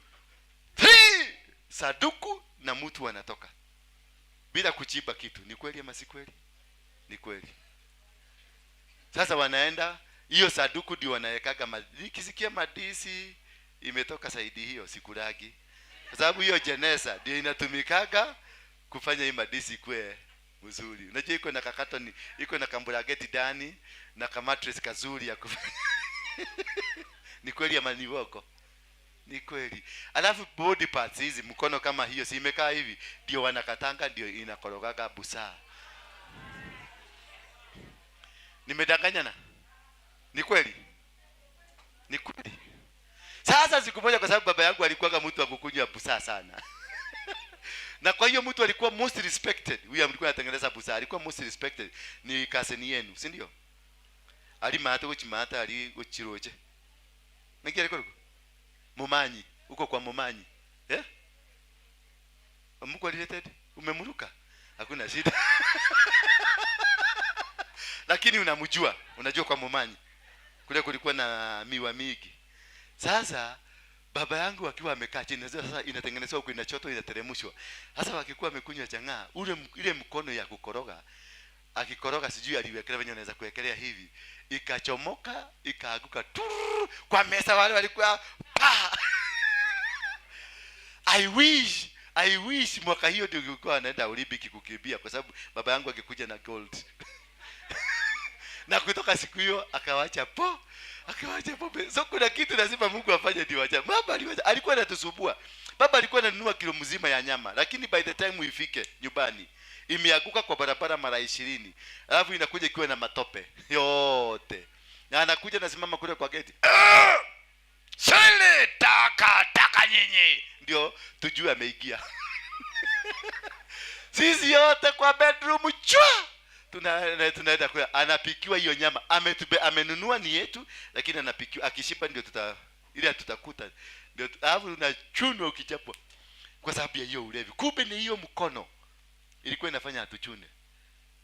3, saduku na mtu wanatoka bila kuchimba kitu. Ni kweli ama si kweli? Ni kweli. Sasa wanaenda hiyo saduku ndio wanawekaga nikisikia madisi imetoka saidi hiyo sikulagi. Kwa sababu hiyo jeneza ndio inatumikaga kufanya hii madisi ikue mzuri. Unajua iko na kakatoni, iko na kamburageti ndani na kamattress kazuri ya kufanya. Ni kweli ama ni uongo? Ni kweli. Alafu body parts hizi mkono kama hiyo si imekaa hivi ndio wanakatanga, ndio inakorogaga busaa. Nimedanganyana? Ni kweli? Ni kweli. Sasa siku moja, kwa sababu baba yangu alikuwa mtu wa kukunywa busaa sana. Na kwa hiyo mtu alikuwa most respected. Huyu alikuwa anatengeneza busaa, alikuwa most respected. Ni cousin yenu, si ndio? Ali mata kuchimata ali kuchiroche. Niki alikuwa Mumanyi, huko kwa Mumanyi. Mko related? Umemruka? Hakuna shida. Lakini unamjua, unajua kwa Mumanyi. Kule kulikuwa na miwa mingi. Sasa baba yangu akiwa amekaa chini, sasa inatengenezwa huko, inachotwa, inateremshwa. Sasa wakikuwa amekunywa chang'aa, ile mkono ya kukoroga, akikoroga sijui aliwekelea venye anaweza kuwekelea hivi, ikachomoka, ikaanguka turr, kwa meza wale walikuwa pa. I wish mwaka hiyo ndio nilikuwa anaenda Olympic kukimbia, kwa sababu baba yangu akikuja na gold. Na kutoka siku hiyo akawacha po, akawacha pombe. So kuna kitu lazima Mungu afanye ndio acha. Baba alikuwa anatusumbua. Baba alikuwa ananunua kilo mzima ya nyama, lakini by the time ifike nyumbani imeanguka kwa barabara mara 20. Alafu inakuja ikiwa na matope yote. Na anakuja nasimama kule kwa gate. Sele taka taka nyinyi. Ndio tujue ameingia. Sisi yote kwa bedroom chwa. Tunaenda kwa anapikiwa hiyo nyama. Amenunua ni yetu, lakini anapikiwa akishiba ndio ile tutakuta. Ndio alafu unachunwa ukichapwa kwa sababu ya hiyo ulevi. Kumbe ni hiyo mkono ilikuwa inafanya atuchune.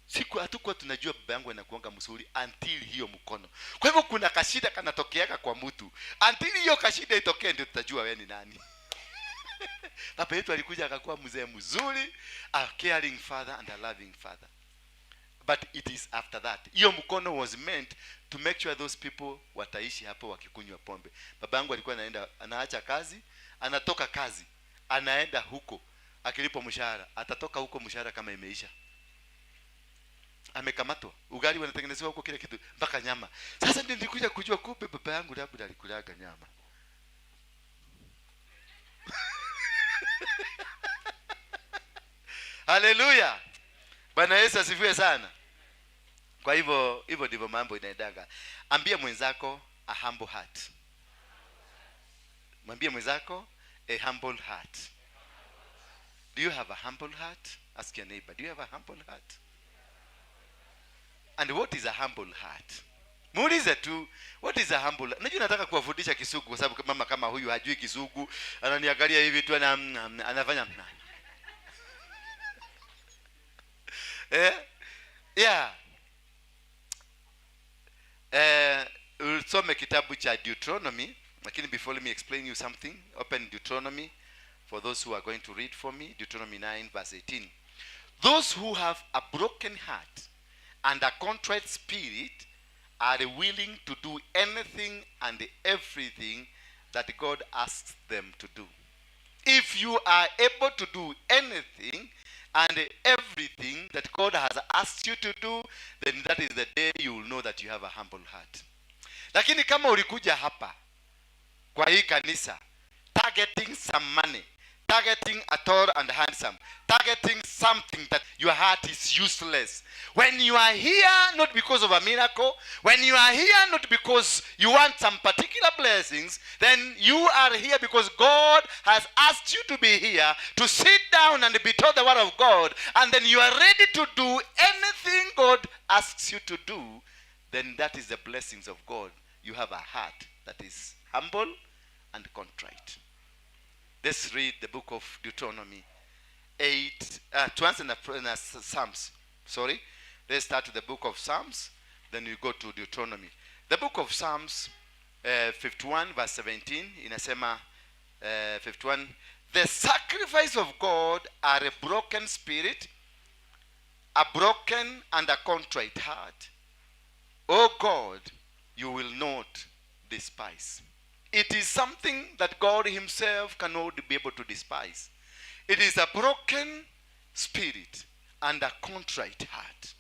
Siku hatukuwa tunajua baba yangu anakuanga mzuri until hiyo mkono. Kwa hivyo kuna kashida kanatokeaka kwa mtu. Until hiyo kashida itokee ndio tutajua wewe ni nani. Baba yetu alikuja akakuwa mzee mzuri, a caring father and a loving father. But it is after that. Hiyo mkono was meant to make sure those people wataishi hapo wakikunywa pombe. Baba yangu alikuwa anaenda, anaacha kazi, anatoka kazi, anaenda huko akilipwa mshahara, atatoka huko mshahara kama imeisha. Amekamatwa, ugali wanatengenezewa huko, kila kitu mpaka nyama. Sasa ndio nilikuja kujua kumbe baba yangu labda alikulaga nyama. Haleluya. Bwana Yesu asifiwe sana. Kwa hivyo hivyo ndivyo mambo inaendaga. Ambia mwenzako a humble heart. Mwambie mwenzako a humble heart. Do you have a humble heart? Ask your neighbor, do you have a humble heart? And what is a humble heart? Muulize tu, what is a humble heart? Najua nataka kuwafundisha Kisugu kwa sababu mama kama huyu hajui Kisugu, ananiangalia hivi tu anafanya. Yeah. Usome kitabu cha Deuteronomy, lakini before let me explain you something. Open Deuteronomy for those who are going to read for me. Deuteronomy 9 verse 18. Those who have a broken heart and a contrite spirit are willing to do anything and everything that God asks them to do. If you are able to do anything and everything that God has asked you to do, then that is the day you will know that you have a humble heart. Lakini kama ulikuja hapa kwa hii kanisa targeting some money, targeting a tall and handsome, targeting something, that your heart is useless. When you are here not because of a miracle, when you are here not because you want some particular blessings, then you are here because God has asked you to be here, to sit down and be taught the word of God, and then you are ready to do anything God asks you to do, then that is the blessings of God. You have a heart that is humble and contrite. Let's read the book of Deuteronomy 8. Tuanze na Psalms. Sorry. Let's start with the book of Psalms, then we go to Deuteronomy. The book of Psalms 51 verse 17 inasema, 51, "The sacrifice of God are a broken spirit, a broken and a contrite heart. O God, you will not despise." It is something that God himself cannot be able to despise. It is a broken spirit and a contrite heart.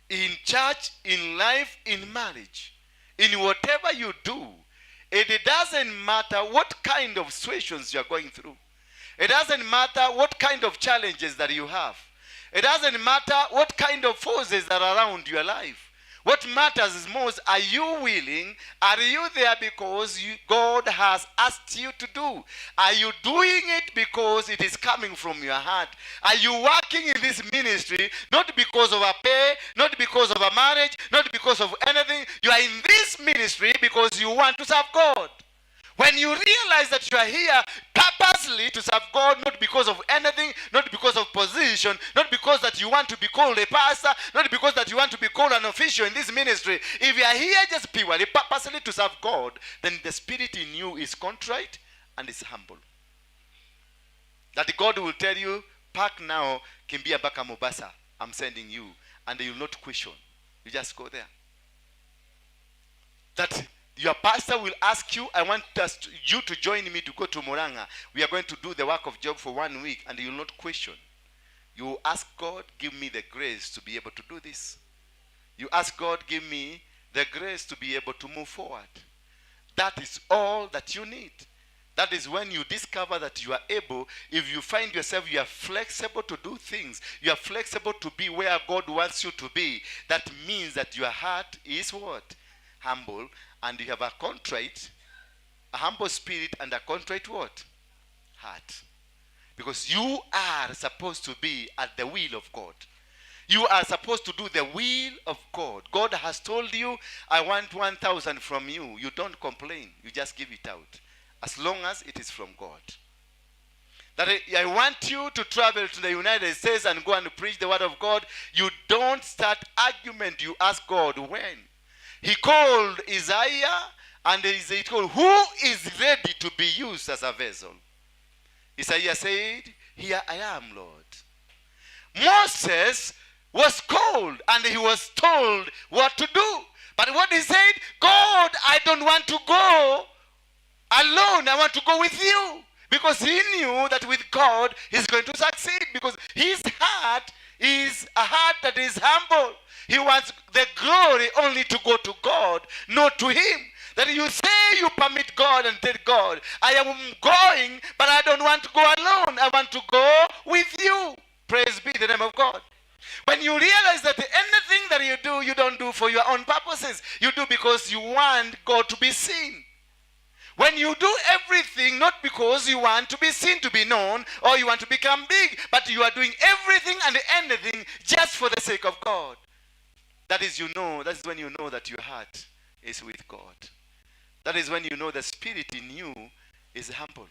In church, in life, in marriage, in whatever you do, it doesn't matter what kind of situations you are going through. It doesn't matter what kind of challenges that you have. It doesn't matter what kind of forces that are around your life. What matters is most, are you willing? Are you there because God has asked you to do? Are you doing it because it is coming from your heart? Are you working in this ministry not because of a pay, not because of a marriage, not because of anything? You are in this ministry because you want to serve God. When you realize that you are here purposely to serve God, not because of anything, not because of position, not because that you want to be called a pastor, not because that you want to be called an official in this ministry. If you are here just purely, purposely to serve God, then the spirit in you is contrite and is humble. That God will tell you, "Pack now, kimbia mpaka Mombasa, I'm sending you." And you will not question. You just go there. That your pastor will ask you, "I want you to join me to go to Murang'a. We are going to do the work of job for one week," and you will not question. You will ask God, "Give me the grace to be able to do this." You ask God, "Give me the grace to be able to move forward." That is all that you need. That is when you discover that you are able, if you find yourself, you are flexible to do things, you are flexible to be where God wants you to be. That means that your heart is what? Humble, and you have a contrite, a humble spirit and a contrite what? Heart. Because you are supposed to be at the will of God. You are supposed to do the will of God. God has told you, "I want 1,000 from you." You don't complain. You just give it out. As long as it is from God. That I want you to travel to the United States and go and preach the word of God. You don't start argument. You ask God when. He called Isaiah and he told, "Who is ready to be used as a vessel?" Isaiah said, "Here I am, Lord." Moses was called and he was told what to do. But what he said, "God, I don't want to go alone. I want to go with you." Because he knew that with God, he's going to succeed. Because his heart is a heart that is humble. He wants the glory only to go to God, not to him. That you say you permit God and tell God, "I am going, but I don't want to go alone. I want to go with you." Praise be the name of God. When you realize that anything that you do, you don't do for your own purposes. You do because you want God to be seen. When you do everything not because you want to be seen, to be known, or you want to become big, but you are doing everything and anything just for the sake of God. That is when you know that your heart is with God. That is when you know the spirit in you is humble.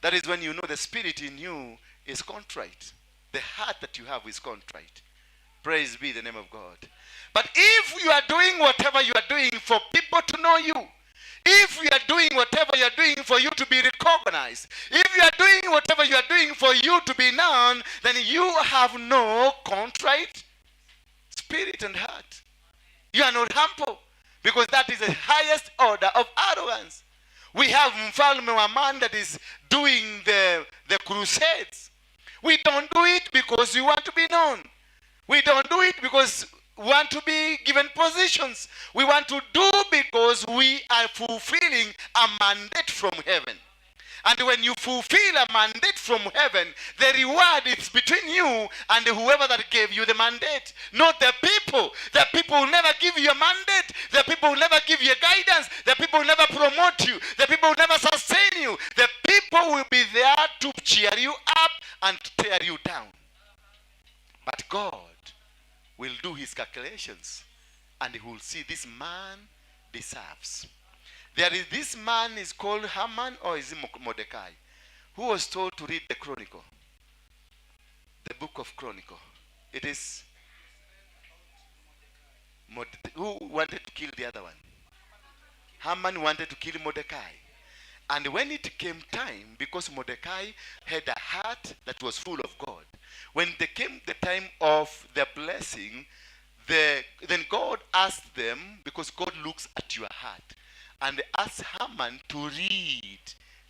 That is when you know the spirit in you is contrite. The heart that you have is contrite. Praise be the name of God. But if you are doing whatever you are doing for people to know you, If you are doing whatever you are doing for you to be recognized, if you are doing whatever you are doing for you to be known, then you have no contrite spirit and heart. You are not humble because that is the highest order of arrogance. We have Mfalme wa man that is doing the crusades. We don't do it because we want to be known. We don't do it because we want to be given positions. We want to do because we are fulfilling a mandate from heaven. And when you fulfill a mandate from heaven, the reward is between you and whoever that gave you the mandate, not the people. The people will never give you a mandate. The people will never give you a guidance. The people will never promote you. The people will never sustain you. The people will be there to cheer you up and to tear you down. But God will do his calculations and he will see this man deserves. There is this man is called Haman, or is it Mordecai, who was told to read the Chronicle, the book of Chronicle. It is who wanted to kill the other one. Haman wanted to kill Mordecai. And when it came time, because Mordecai had a heart that was full of God, when they came the time of the blessing, then God asked them, because God looks at your heart, and asked Haman to read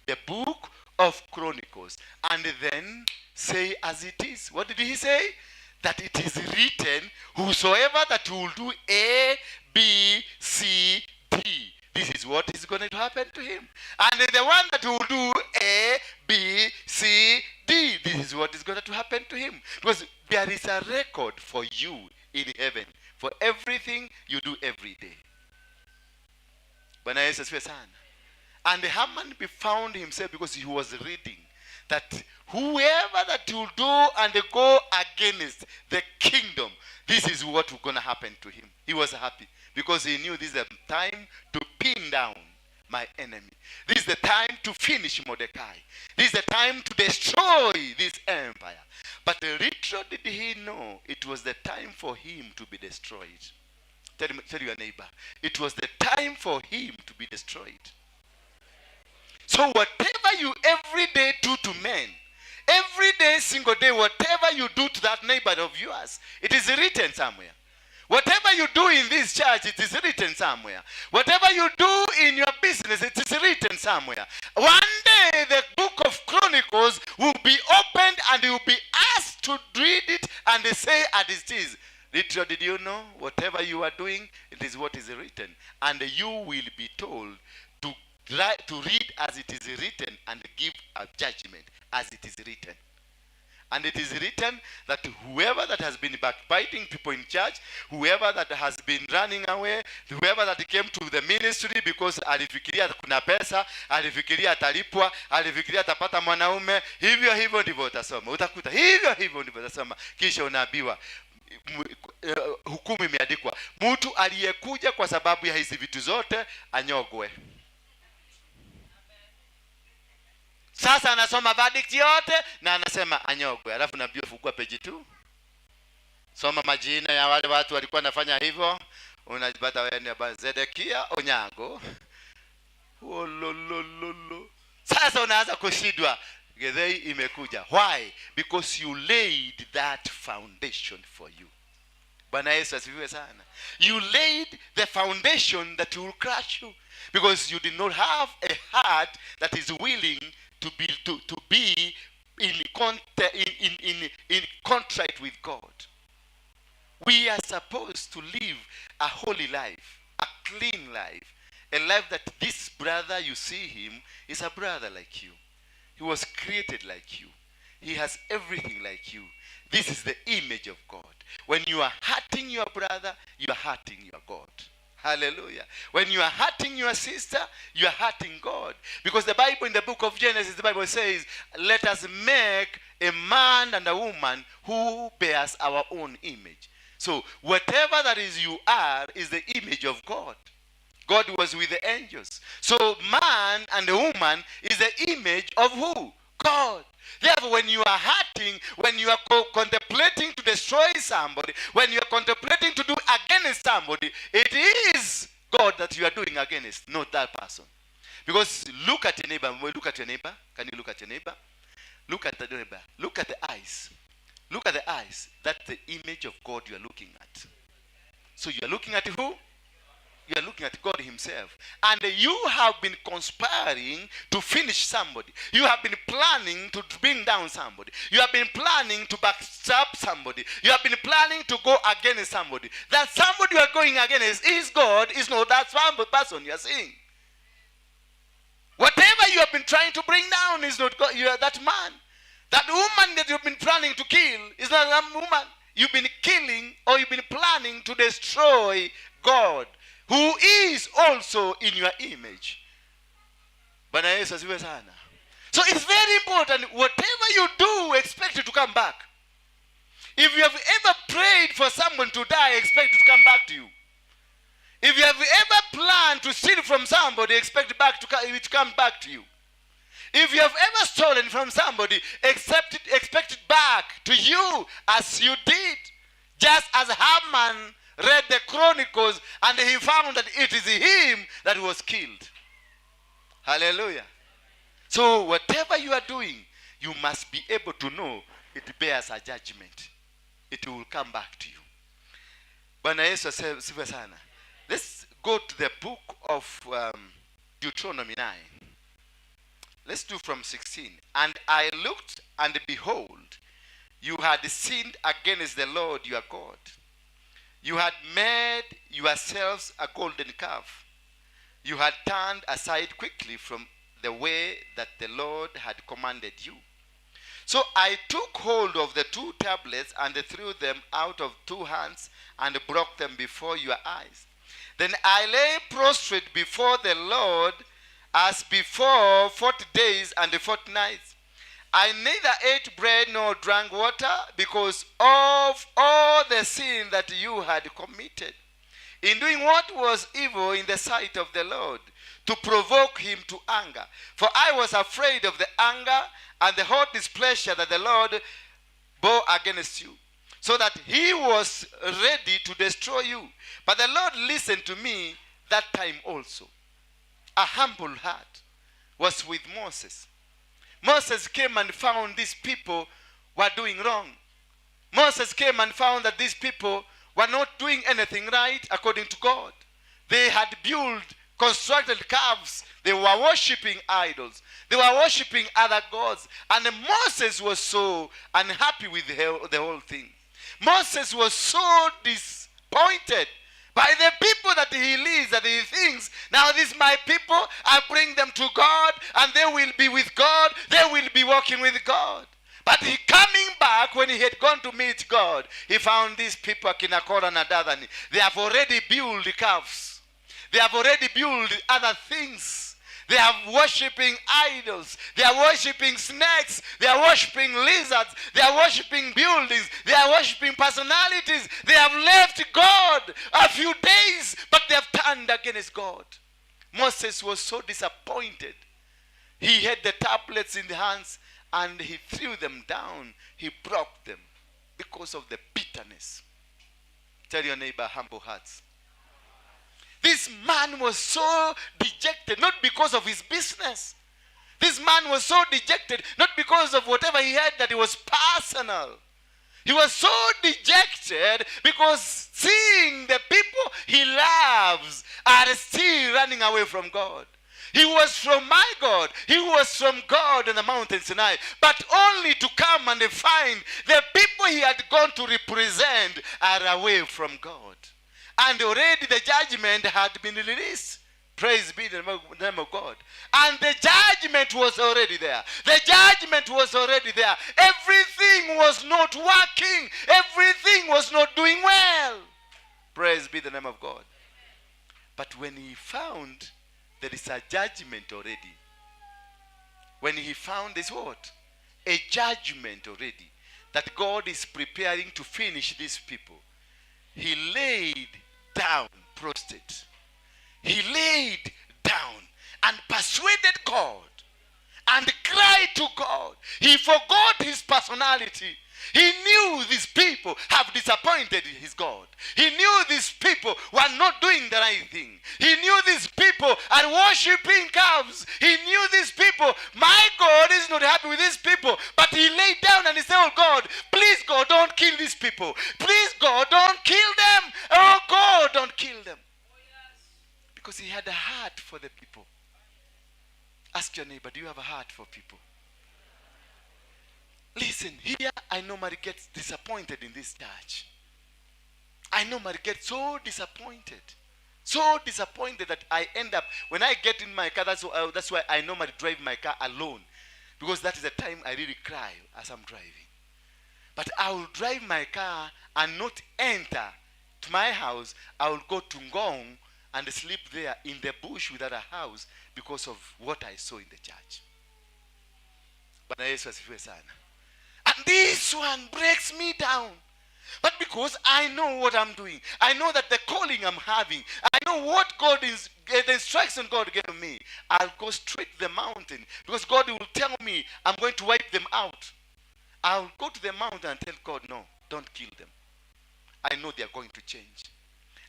the book of Chronicles and then say as it is. What did he say? That it is written, whosoever that will do A, B, C, D, this is what is going to happen to him. And the one that will do A, B, C, D, this is what is going to happen to him. Because there is a record for you in heaven for everything you do every day. Bwana Yesu asifiwe sana. And Haman found himself, because he was reading that whoever that will do and go against the kingdom, this is what was going to happen to him. He was happy because he knew this is the time to pin down my enemy. This is the time to finish Mordecai. This is the time to destroy this empire. But little did he know it was the time for him to be destroyed. Tell your neighbor, it was the time for him to be destroyed. So whatever you every day do to men, every day, single day, whatever you do to that neighbor of yours, it is written somewhere. Whatever you do in this church, it is written somewhere. Whatever you do in your business, it is written somewhere. One day, the book of Chronicles will be opened and you will be asked to read it and say as it is. Little did you know, whatever you are doing, it is what is written. And you will be told to read as it is written and give a judgment as it is written. And it is written that whoever that has been backbiting people in church, whoever that has been running away, whoever that came to the ministry because alifikiria kuna pesa, alifikiria atalipwa, alifikiria atapata mwanaume, hivyo hivyo ndivyo utasoma. Utakuta hivyo hivyo ndivyo utasoma. Kisha unaambiwa hukumu imeandikwa, mtu aliyekuja kwa sababu ya hizi vitu zote anyongwe. Sasa anasoma verdict yote na anasema anyongwe, alafu naambiwa fungua page 2, soma majina ya wale watu walikuwa wanafanya hivyo. Unajipata wewe ni Zedekia Onyango. Ololololo. Sasa unaanza kushindwa, githeri imekuja. Why? Because you laid that foundation for you. Bwana Yesu asifiwe sana. You laid the foundation that will crush you because you did not have a heart that is willing to be in contract with God. We are supposed to live a holy life, a clean life, a life that this brother, you see him, is a brother like you. He was created like you. He has everything like you. This is the image of God. When you are hurting your brother, you are hurting your God. Hallelujah. When you are hurting your sister, you are hurting God. Because the Bible, in the book of Genesis, the Bible says, let us make a man and a woman who bears our own image. So whatever that is you are is the image of God. God was with the angels. So man and the woman is the image of who? God. Therefore, when you are hurting, when you are contemplating to destroy somebody, when you are contemplating to do against somebody, it is God that you are doing against, not that person. Because look at your neighbor. Look at your neighbor. Can you look at your neighbor? Look at the neighbor. Look at the eyes. Look at the eyes. That's the image of God you are looking at. So you are looking at who? You are looking at God himself. And you have been conspiring to finish somebody. You have been planning to bring down somebody. You have been planning to backstab somebody. You have been planning to go against somebody. That somebody you are going against is God, is not that person you are seeing. Whatever you have been trying to bring down is not God. You are that man. That woman that you've been planning to kill is not that woman. You've been killing or you've been planning to destroy God, who is also in your image. Bwana Yesu asifiwe sana. So it's very important, whatever you do, expect it to come back. If you have ever prayed for someone to die, expect it to come back to you. If you have ever planned to steal from somebody, expect it to come back to you. If you have ever stolen from somebody, expect it back to you as you did. Just as Haman read the Chronicles and he found that it is him that was killed. Hallelujah. So whatever you are doing, you must be able to know it bears a judgment. It will come back to you. Bwana Yesu asifiwe sana. Let's go to the book of Deuteronomy 9. Let's do from 16. "And I looked, and behold, you had sinned against the Lord your God. You had made yourselves a golden calf. You had turned aside quickly from the way that the Lord had commanded you. So I took hold of the two tablets and threw them out of two hands and broke them before your eyes. Then I lay prostrate before the Lord as before 40 days and 40 nights. I neither ate bread nor drank water because of all the sin that you had committed in doing what was evil in the sight of the Lord, to provoke him to anger. For I was afraid of the anger and the hot displeasure that the Lord bore against you, so that he was ready to destroy you. But the Lord listened to me that time also." A humble heart was with Moses. Moses came and found these people were doing wrong. Moses came and found that these people were not doing anything right according to God. They had built, constructed calves. They were worshipping idols. They were worshipping other gods. And Moses was so unhappy with the whole thing. Moses was so disappointed by the people that he leads, that he thinks, "Now this my people, I bring them to God, and they will be with God, they will be walking with God." But he coming back, when he had gone to meet God, he found these people, akina Korah na Dathan, they have already built calves. They have already built other things. They are worshipping idols. They are worshipping snakes. They are worshipping lizards. They are worshipping buildings. They are worshipping personalities. They have left God a few days, but they have turned against God. Moses was so disappointed. He had the tablets in the hands and he threw them down. He broke them because of the bitterness. Tell your neighbor, "Humble hearts." This man was so dejected, not because of his business. This man was so dejected, not because of whatever he had, that it was personal. He was so dejected because seeing the people he loves are still running away from God. He was from my God. He was from God in the mountain Sinai. But only to come and find the people he had gone to represent are away from God. And already the judgment had been released. Praise be the name of God. And the judgment was already there. The judgment was already there. Everything was not working. Everything was not doing well. Praise be the name of God. But when he found there is a judgment already, when he found this what? A judgment already, that God is preparing to finish these people, he laid down prostrate. He laid down and persuaded God and cried to God. He forgot his personality. He knew these people have disappointed his God. He knew these people were not doing the right thing. He knew these people are worshiping calves. He knew these people, my God is not happy with these people. But he laid down and he said, "Oh God, please God, don't kill these people. Please God, don't kill them. Oh God, don't kill them." Because he had a heart for the people. Ask your neighbor, do you have a heart for people? Listen, here I normally get disappointed in this church. I normally get so disappointed. So disappointed that I end up, when I get in my car, that's why I normally drive my car alone. Because that is the time I really cry as I'm driving. But I will drive my car and not enter to my house. I will go to Ngong and sleep there in the bush without a house because of what I saw in the church. Bwana Yesu asifiwe sana. And this one breaks me down. But because I know what I'm doing, I know that the calling I'm having, I know what God is, the instruction God gave me, I'll go straight to the mountain because God will tell me I'm going to wipe them out. I'll go to the mountain and tell God, "No, don't kill them. I know they are going to change.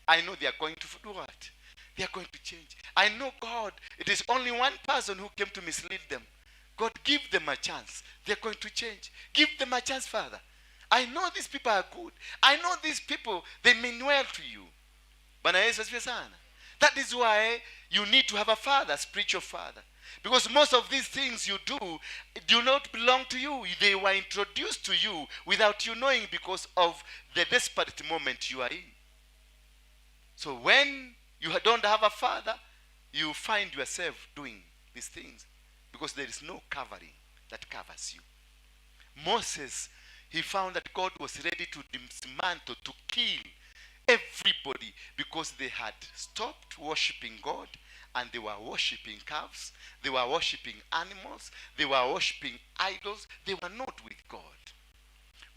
I know they are going to do what? They are going to change. I know, God, it is only one person who came to mislead them. God, give them a chance. They're going to change. Give them a chance, Father. I know these people are good. I know these people, they mean well to you." Bwana Yesu asifiwe sana. That is why you need to have a father, spiritual father. Because most of these things you do do not belong to you. They were introduced to you without you knowing because of the desperate moment you are in. So when you don't have a father, you find yourself doing these things because there is no covering that covers you. Moses, he found that God was ready to dismantle, to kill everybody because they had stopped worshiping God and they were worshiping calves, they were worshiping animals, they were worshiping idols. They were not with God.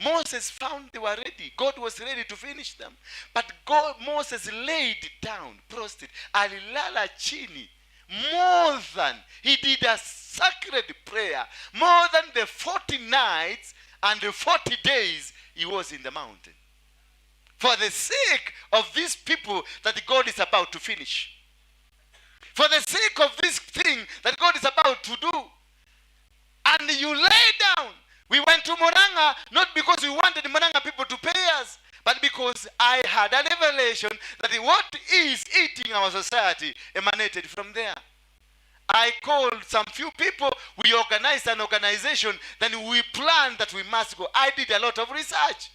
Moses found they were ready. God was ready to finish them. But God, Moses laid down, prostrate, alilala chini more than, he did a sacred prayer more than the 40 nights and the 40 days he was in the mountain. For the sake of these people that God is about to finish. For the sake of this thing that God is about to do. And you lay down. We went to Murang'a not because we wanted Murang'a people to pay us, but because I had a revelation that what is eating our society emanated from there. I called some few people, we organized an organization, then we planned that we must go. I did a lot of research.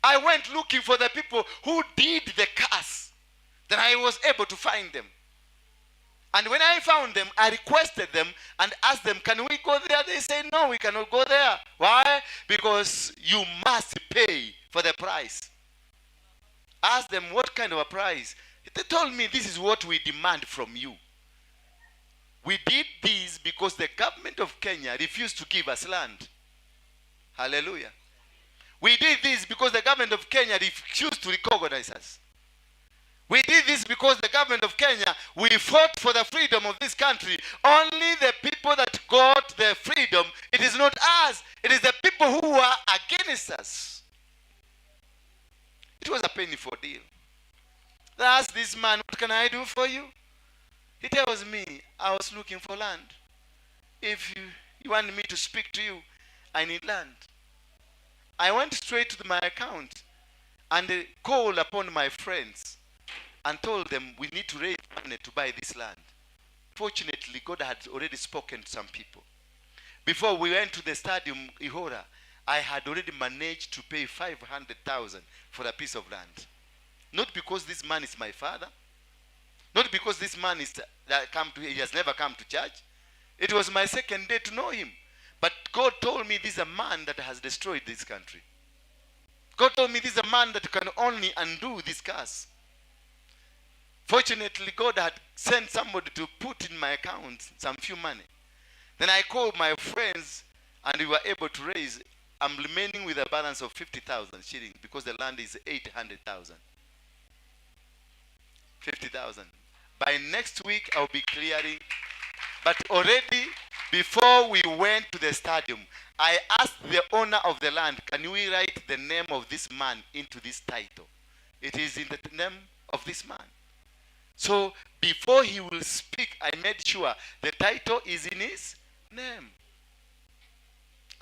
I went looking for the people who did the curse. Then I was able to find them. And when I found them, I requested them and asked them, "Can we go there?" They said, "No, we cannot go there." Why? Because you must pay for the price. Ask them, "What kind of a price?" They told me, "This is what we demand from you. We did this because the government of Kenya refused to give us land." Hallelujah. "We did this because the government of Kenya refused to recognize us. We did this because the government of Kenya, we fought for the freedom of this country. Only the people that got the freedom, it is not us. It is the people who were against us." It was a painful deal. I asked this man, "What can I do for you?" He tells me, "I was looking for land. If you want me to speak to you, I need land." I went straight to my account and called upon my friends and told them we need to raise money to buy this land. Fortunately, God had already spoken to some people. Before we went to the stadium, Ihora, I had already managed to pay 500,000 for a piece of land. Not because this man is my father, not because this man is that come to he has never come to church. It was my second day to know him. But God told me this is a man that has destroyed this country. God told me this is a man that can only undo this curse. Fortunately, God had sent somebody to put in my account some few money. Then I called my friends and we were able to raise. I'm remaining with a balance of 50,000 shillings because the land is 800,000. 50,000. By next week, I'll be clearing. But already, before we went to the stadium, I asked the owner of the land, "Can we write the name of this man into this title?" It is in the name of this man. So before he will speak, I made sure the title is in his name.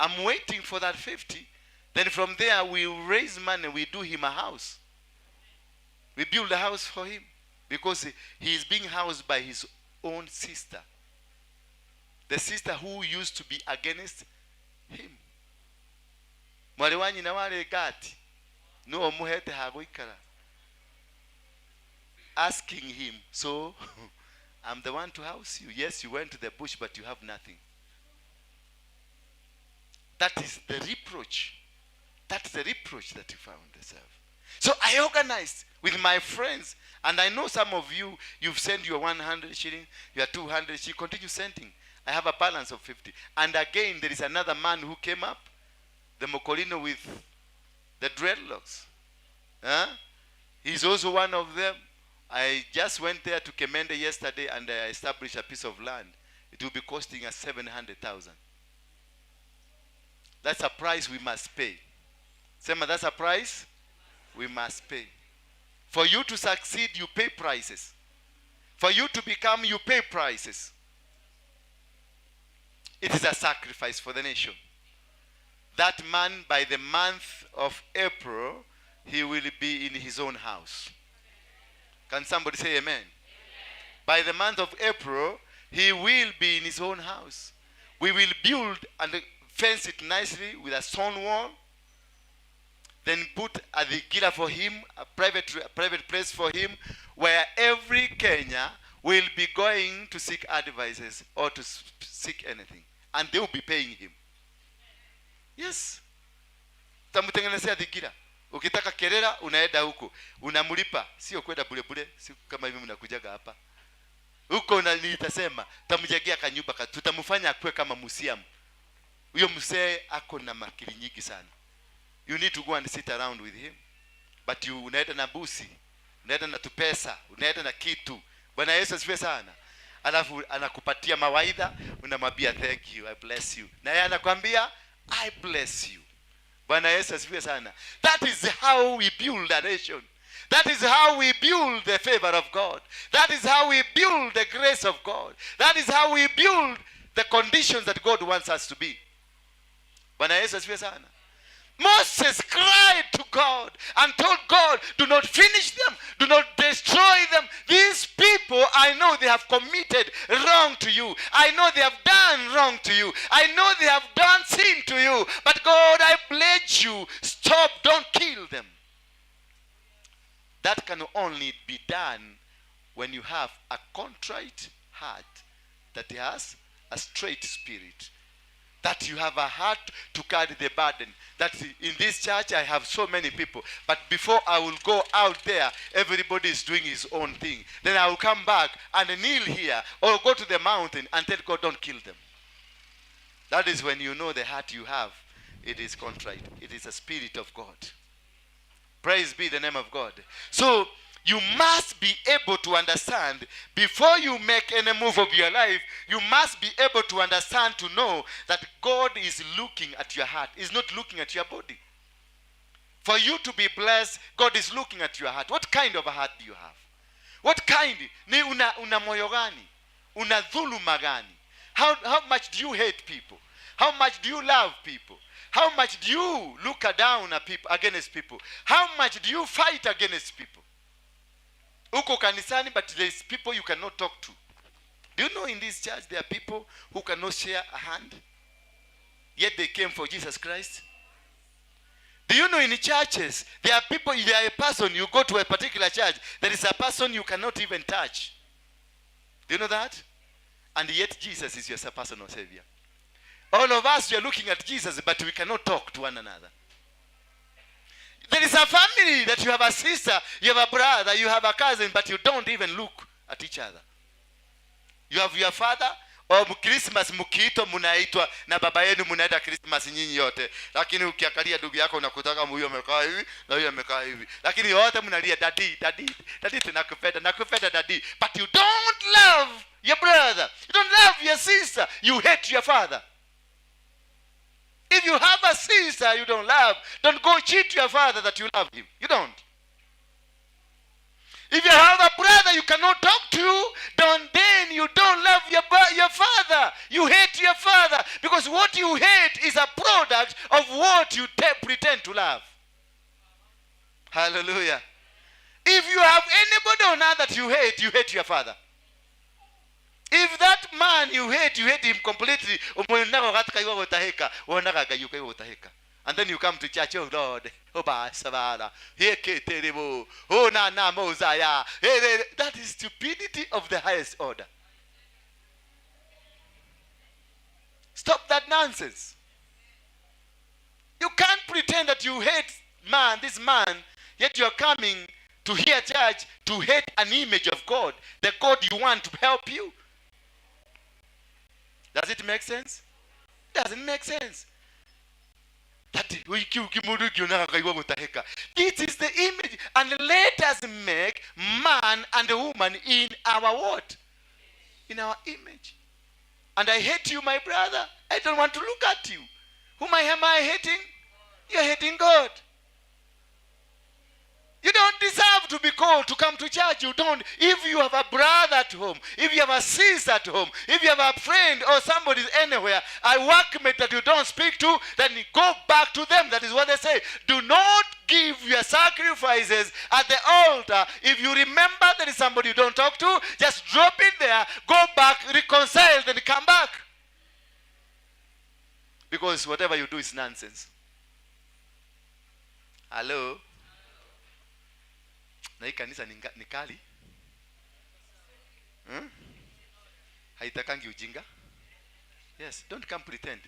I'm waiting for that 50. Then from there, we raise money, we do him a house. We build a house for him because he is being housed by his own sister. The sister who used to be against him. Mwarĩ wa nyina warĩ ngati nĩwe ũmũhete ha gũikara, asking him, "So I'm the one to house you. Yes, you went to the bush, but you have nothing." That is the reproach. That's the reproach that you found yourself. So I organized with my friends, and I know some of you, you've sent your 100 shilling, your 200 shilling. Continue sending. I have a balance of 50. And again, there is another man who came up, the Mokolino with the dreadlocks. Huh? He's also one of them. I just went there to Kemende yesterday and I established a piece of land. It will be costing us 700,000. That's a price we must pay. Sema, "That's a price we must pay." For you to succeed, you pay prices. For you to become, you pay prices. It is a sacrifice for the nation. That man, by the month of April, he will be in his own house. Can somebody say amen? By the month of April, he will be in his own house. We will build and fence it nicely with a stone wall. Then put a thingira for him, a private place for him, where every Kenya will be going to seek advices or to seek anything. And they will be paying him. Yes. Tamtengenezea thingira. Ukitaka kerera unaenda huko. Unamlipa, sio kwenda bure bure, si kama hivi mnakujaga hapa. Huko na nitasema tamjengea kanyumba ka tutamfanya akue kama museum. Huyo mzee ako na makili nyingi sana. You need to go and sit around with him. But you unaenda na busi, unaenda na tupesa, unaenda na kitu. Bwana Yesu asifiwe sana. Alafu anakupatia mawaidha, unamwambia, "Thank you, I bless you." Na yeye anakwambia, "I bless you." Bwana Yesu asifiwe sana. That is how we build a nation. That is how we build the favor of God. That is how we build the grace of God. That is how we build the conditions that God wants us to be. Bwana Yesu asifiwe sana. Moses cried to God and told God, "Do not finish them, do not destroy them. These people, I know they have committed wrong to you. I know they have done wrong to you. I know they have done sin to you. But God, I pledge you, stop, don't kill them." That can only be done when you have a contrite heart that has a straight spirit, that you have a heart to carry the burden. That in this church I have so many people, but before I will go out there, everybody is doing his own thing. Then I will come back and kneel here or go to the mountain and tell God, "Don't kill them." That is when you know the heart you have, it is contrite. It is a spirit of God. Praise be the name of God. So you must be able to understand before you make any move of your life, you must be able to understand, to know that God is looking at your heart, is not looking at your body. For you to be blessed, God is looking at your heart. What kind of a heart do you have? What kind? Ni una moyo gani? Una dhuluma gani? How much do you hate people? How much do you love people? How much do you look down at people, against people? How much do you fight against people? Uko kanisani, but there is people you cannot talk to. Do you know in this church there are people who cannot share a hand? Yet they came for Jesus Christ. Do you know in churches there are people, there are a person, you go to a particular church, there is a person you cannot even touch. Do you know that? And yet Jesus is your personal savior. All of us, we are looking at Jesus, but we cannot talk to one another. There is a family that you have a sister, you have a brother, you have a cousin, but you don't even look at each other. You have your father, or Christmas mkiitwa mnaitwa na baba yenu, mnaenda Christmas nyinyi yote, lakini ukiangalia ndugu yako unakutaka huyo amekaa hivi na huyo amekaa hivi, lakini yote mnalia, "Daddy, daddy, daddy, tunakupenda, nakupenda daddy," but you don't love your brother, you don't love your sister, you hate your father. you have a sister you don't love, don't go cheat your father that you love him. You don't. If you have a brother you cannot talk to, don't, then you don't love your father. You hate your father, because what you hate is a product of what you pretend to love. Hallelujah. If you have anybody on earth that you hate your father. If that man you hate him completely. And then you come to church, oh Lord, oh Basabara, oh na na Mosiah. That is stupidity of the highest order. Stop that nonsense. You can't pretend that you hate man, this man, yet you are coming to hear church to hate an image of God, the God you want to help you. Does it make sense? Doesn't make sense. That this is the image, and let us make man and woman in our what? In our image. And I hate you, my brother. I don't want to look at you. Whom am I hating? You're hating God. You don't deserve to be called to come to church. You don't. If you have a brother at home, if you have a sister at home, if you have a friend or somebody anywhere, a workmate that you don't speak to, then go back to them. That is what they say. Do not give your sacrifices at the altar. If you remember there is somebody you don't talk to, just drop it there, go back, reconcile, then come back. Because whatever you do is nonsense. Hello? Na hii kanisa ni kali. Haitakangi ujinga. Yes, don't come pretend.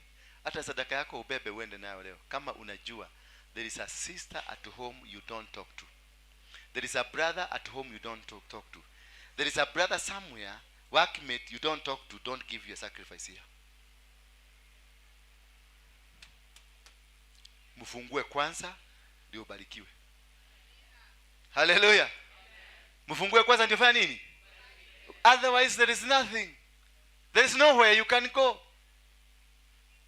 Hata sadaka yako ubebe uende nayo leo. Kama unajua there is a sister at home you don't talk to. There is a brother at home you don't talk to. There is a brother somewhere, workmate you don't talk to, don't give your sacrifice here. Mfungue kwanza ndio ubarikiwe. Hallelujah. Mfungue kwanza ndio fanya nini? Otherwise there is nothing. There is nowhere you can go.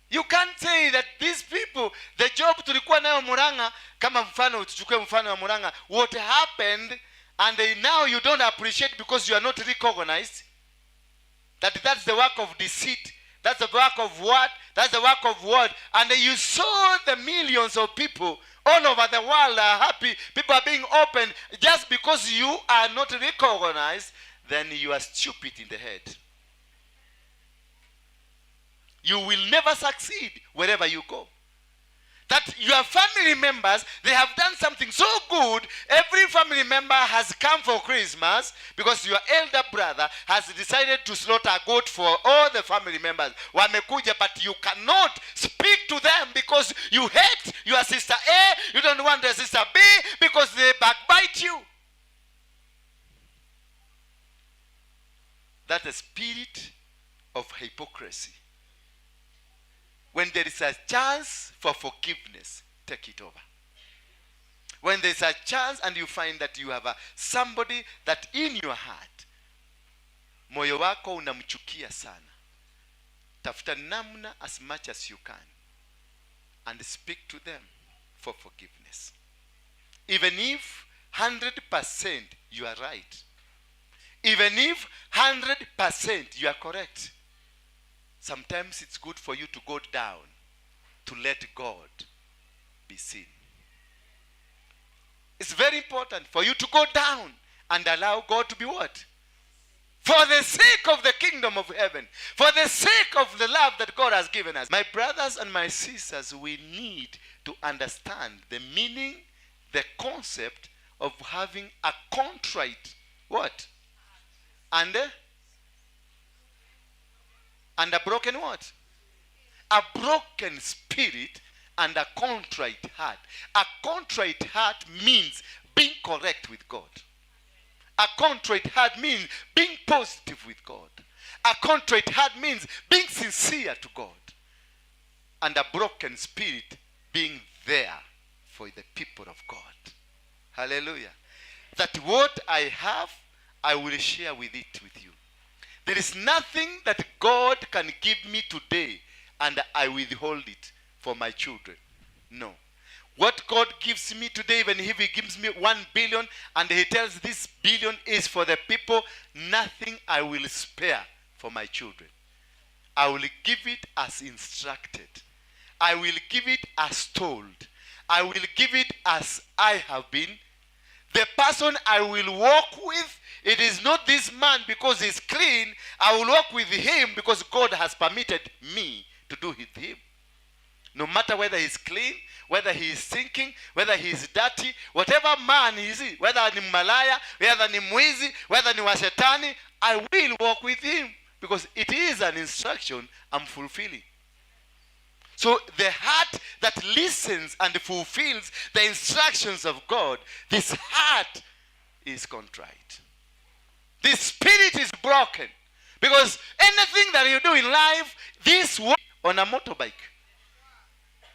You can't say that these people, the job tulikuwa nayo Murang'a, kama mfano tuchukue mfano wa Murang'a, what happened and they, now you don't appreciate because you are not recognized. That's the work of deceit. That's the work of what? That's the work of what? And you saw the millions of people all over the world are happy. People are being open. Just because you are not recognized, then you are stupid in the head. You will never succeed wherever you go. That your family members, they have done something so good. Every family member has come for Christmas because your elder brother has decided to slaughter a goat for all the family members. Wamekuja, but you cannot speak to them because you hate your sister A, you don't want your sister B because they backbite you. That's the spirit of hypocrisy. When there is a chance for forgiveness, take it over. When there is a chance and you find that you have somebody that in your heart, moyo wako unamchukia sana, tafuta namna as much as you can and speak to them for forgiveness. Even if 100% you are right, even if 100% you are correct, sometimes it's good for you to go down to let God be seen. It's very important for you to go down and allow God to be what? For the sake of the kingdom of heaven. For the sake of the love that God has given us. My brothers and my sisters, we need to understand the meaning, the concept of having a contrite what? And a broken what? A broken spirit and a contrite heart. A contrite heart means being correct with God. A contrite heart means being positive with God. A contrite heart means being sincere to God. And a broken spirit being there for the people of God. Hallelujah. That what I have, I will share with it with you. There is nothing that God can give me today and I withhold it for my children. No. What God gives me today, even if He gives me 1 billion and He tells this billion is for the people, nothing I will spare for my children. I will give it as instructed. I will give it as told. I will give it as I have been. The person I will walk with, it is not this man because he's clean. I will walk with him because God has permitted me to do with him. No matter whether he's clean, whether he is sinking, whether he is dirty, whatever man he is, whether ni malaya, whether ni mwizi, whether ni wa shetani, I will walk with him because it is an instruction I'm fulfilling. So the heart that listens and fulfills the instructions of God, this heart is contrite. This spirit is broken. Because anything that you do in life, this work on a motorbike.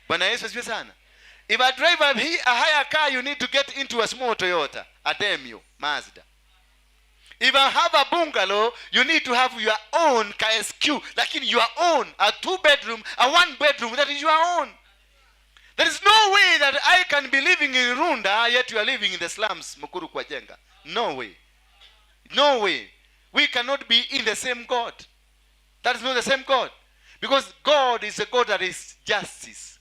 Bwana Yesu asifiwe sana. If I drive a higher car, you need to get into a small Toyota, a Demio, Mazda. If I have a bungalow, you need to have your own KSQ, like in your own, a two bedroom, a one bedroom, that is your own. There is no way that I can be living in Runda, yet you are living in the slums, Mukuru kwa Njenga. No way. No way. We cannot be in the same God. That is not the same God. Because God is a God that is justice.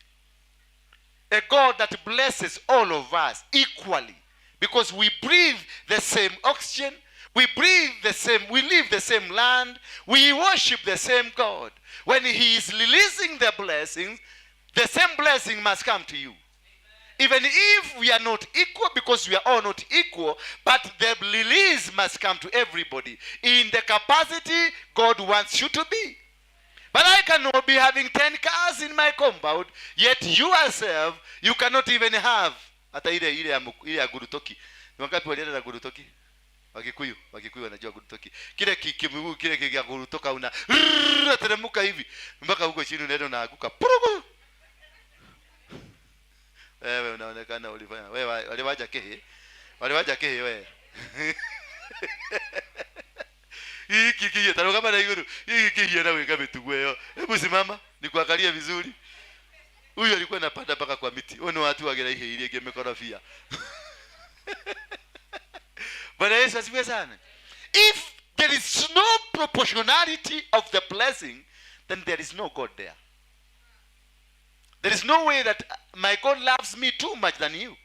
A God that blesses all of us equally. Because we breathe the same oxygen, we breathe the same, we live the same land, we worship the same God. When He is releasing the blessings, the same blessing must come to you. Even if we are not equal, because we are all not equal, but the release must come to everybody in the capacity God wants you to be. But I cannot be having 10 cars in my compound, yet you yourself, you cannot even have hata ile ya gurutoki. Ni wangapi walienda na gurutoki? Wakikuyu wanajua gurutoki. Kile kimiguu kile kia gurutoka una teremka hivi mpaka huko chini unaenda unaanguka. Purugu. Wewe unaonekana ulifanya. Wewe waliwaja kehe. Waliwaja kehe wewe. Hiki kihia taruka na iguru. Hiki kihia na weka mitugo hiyo. Hebu simama nikuangalie vizuri. Huyu alikuwa anapanda mpaka kwa miti. Huyu ni watu wagera ihe ile gemekorofia. Bwana Yesu asifiwe sana. If there is no proportionality of the blessing, then there is no God there. There is no way that my God loves me too much than you.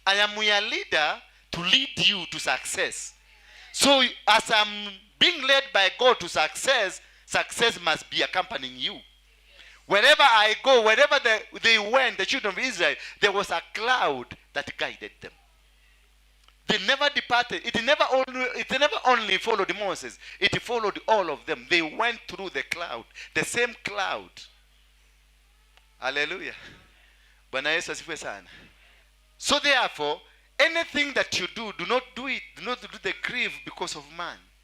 I am your leader to lead you to success. So as I'm being led by God to success, success must be accompanying you. Wherever I go, wherever they went, the children of Israel, there was a cloud that guided them. They never departed. It never only followed Moses. It followed all of them. They went through the cloud, the same cloud. Hallelujah. Bwana Yesu asifiwe sana. So therefore, anything that you do, do not do it, do not do the grief because of man.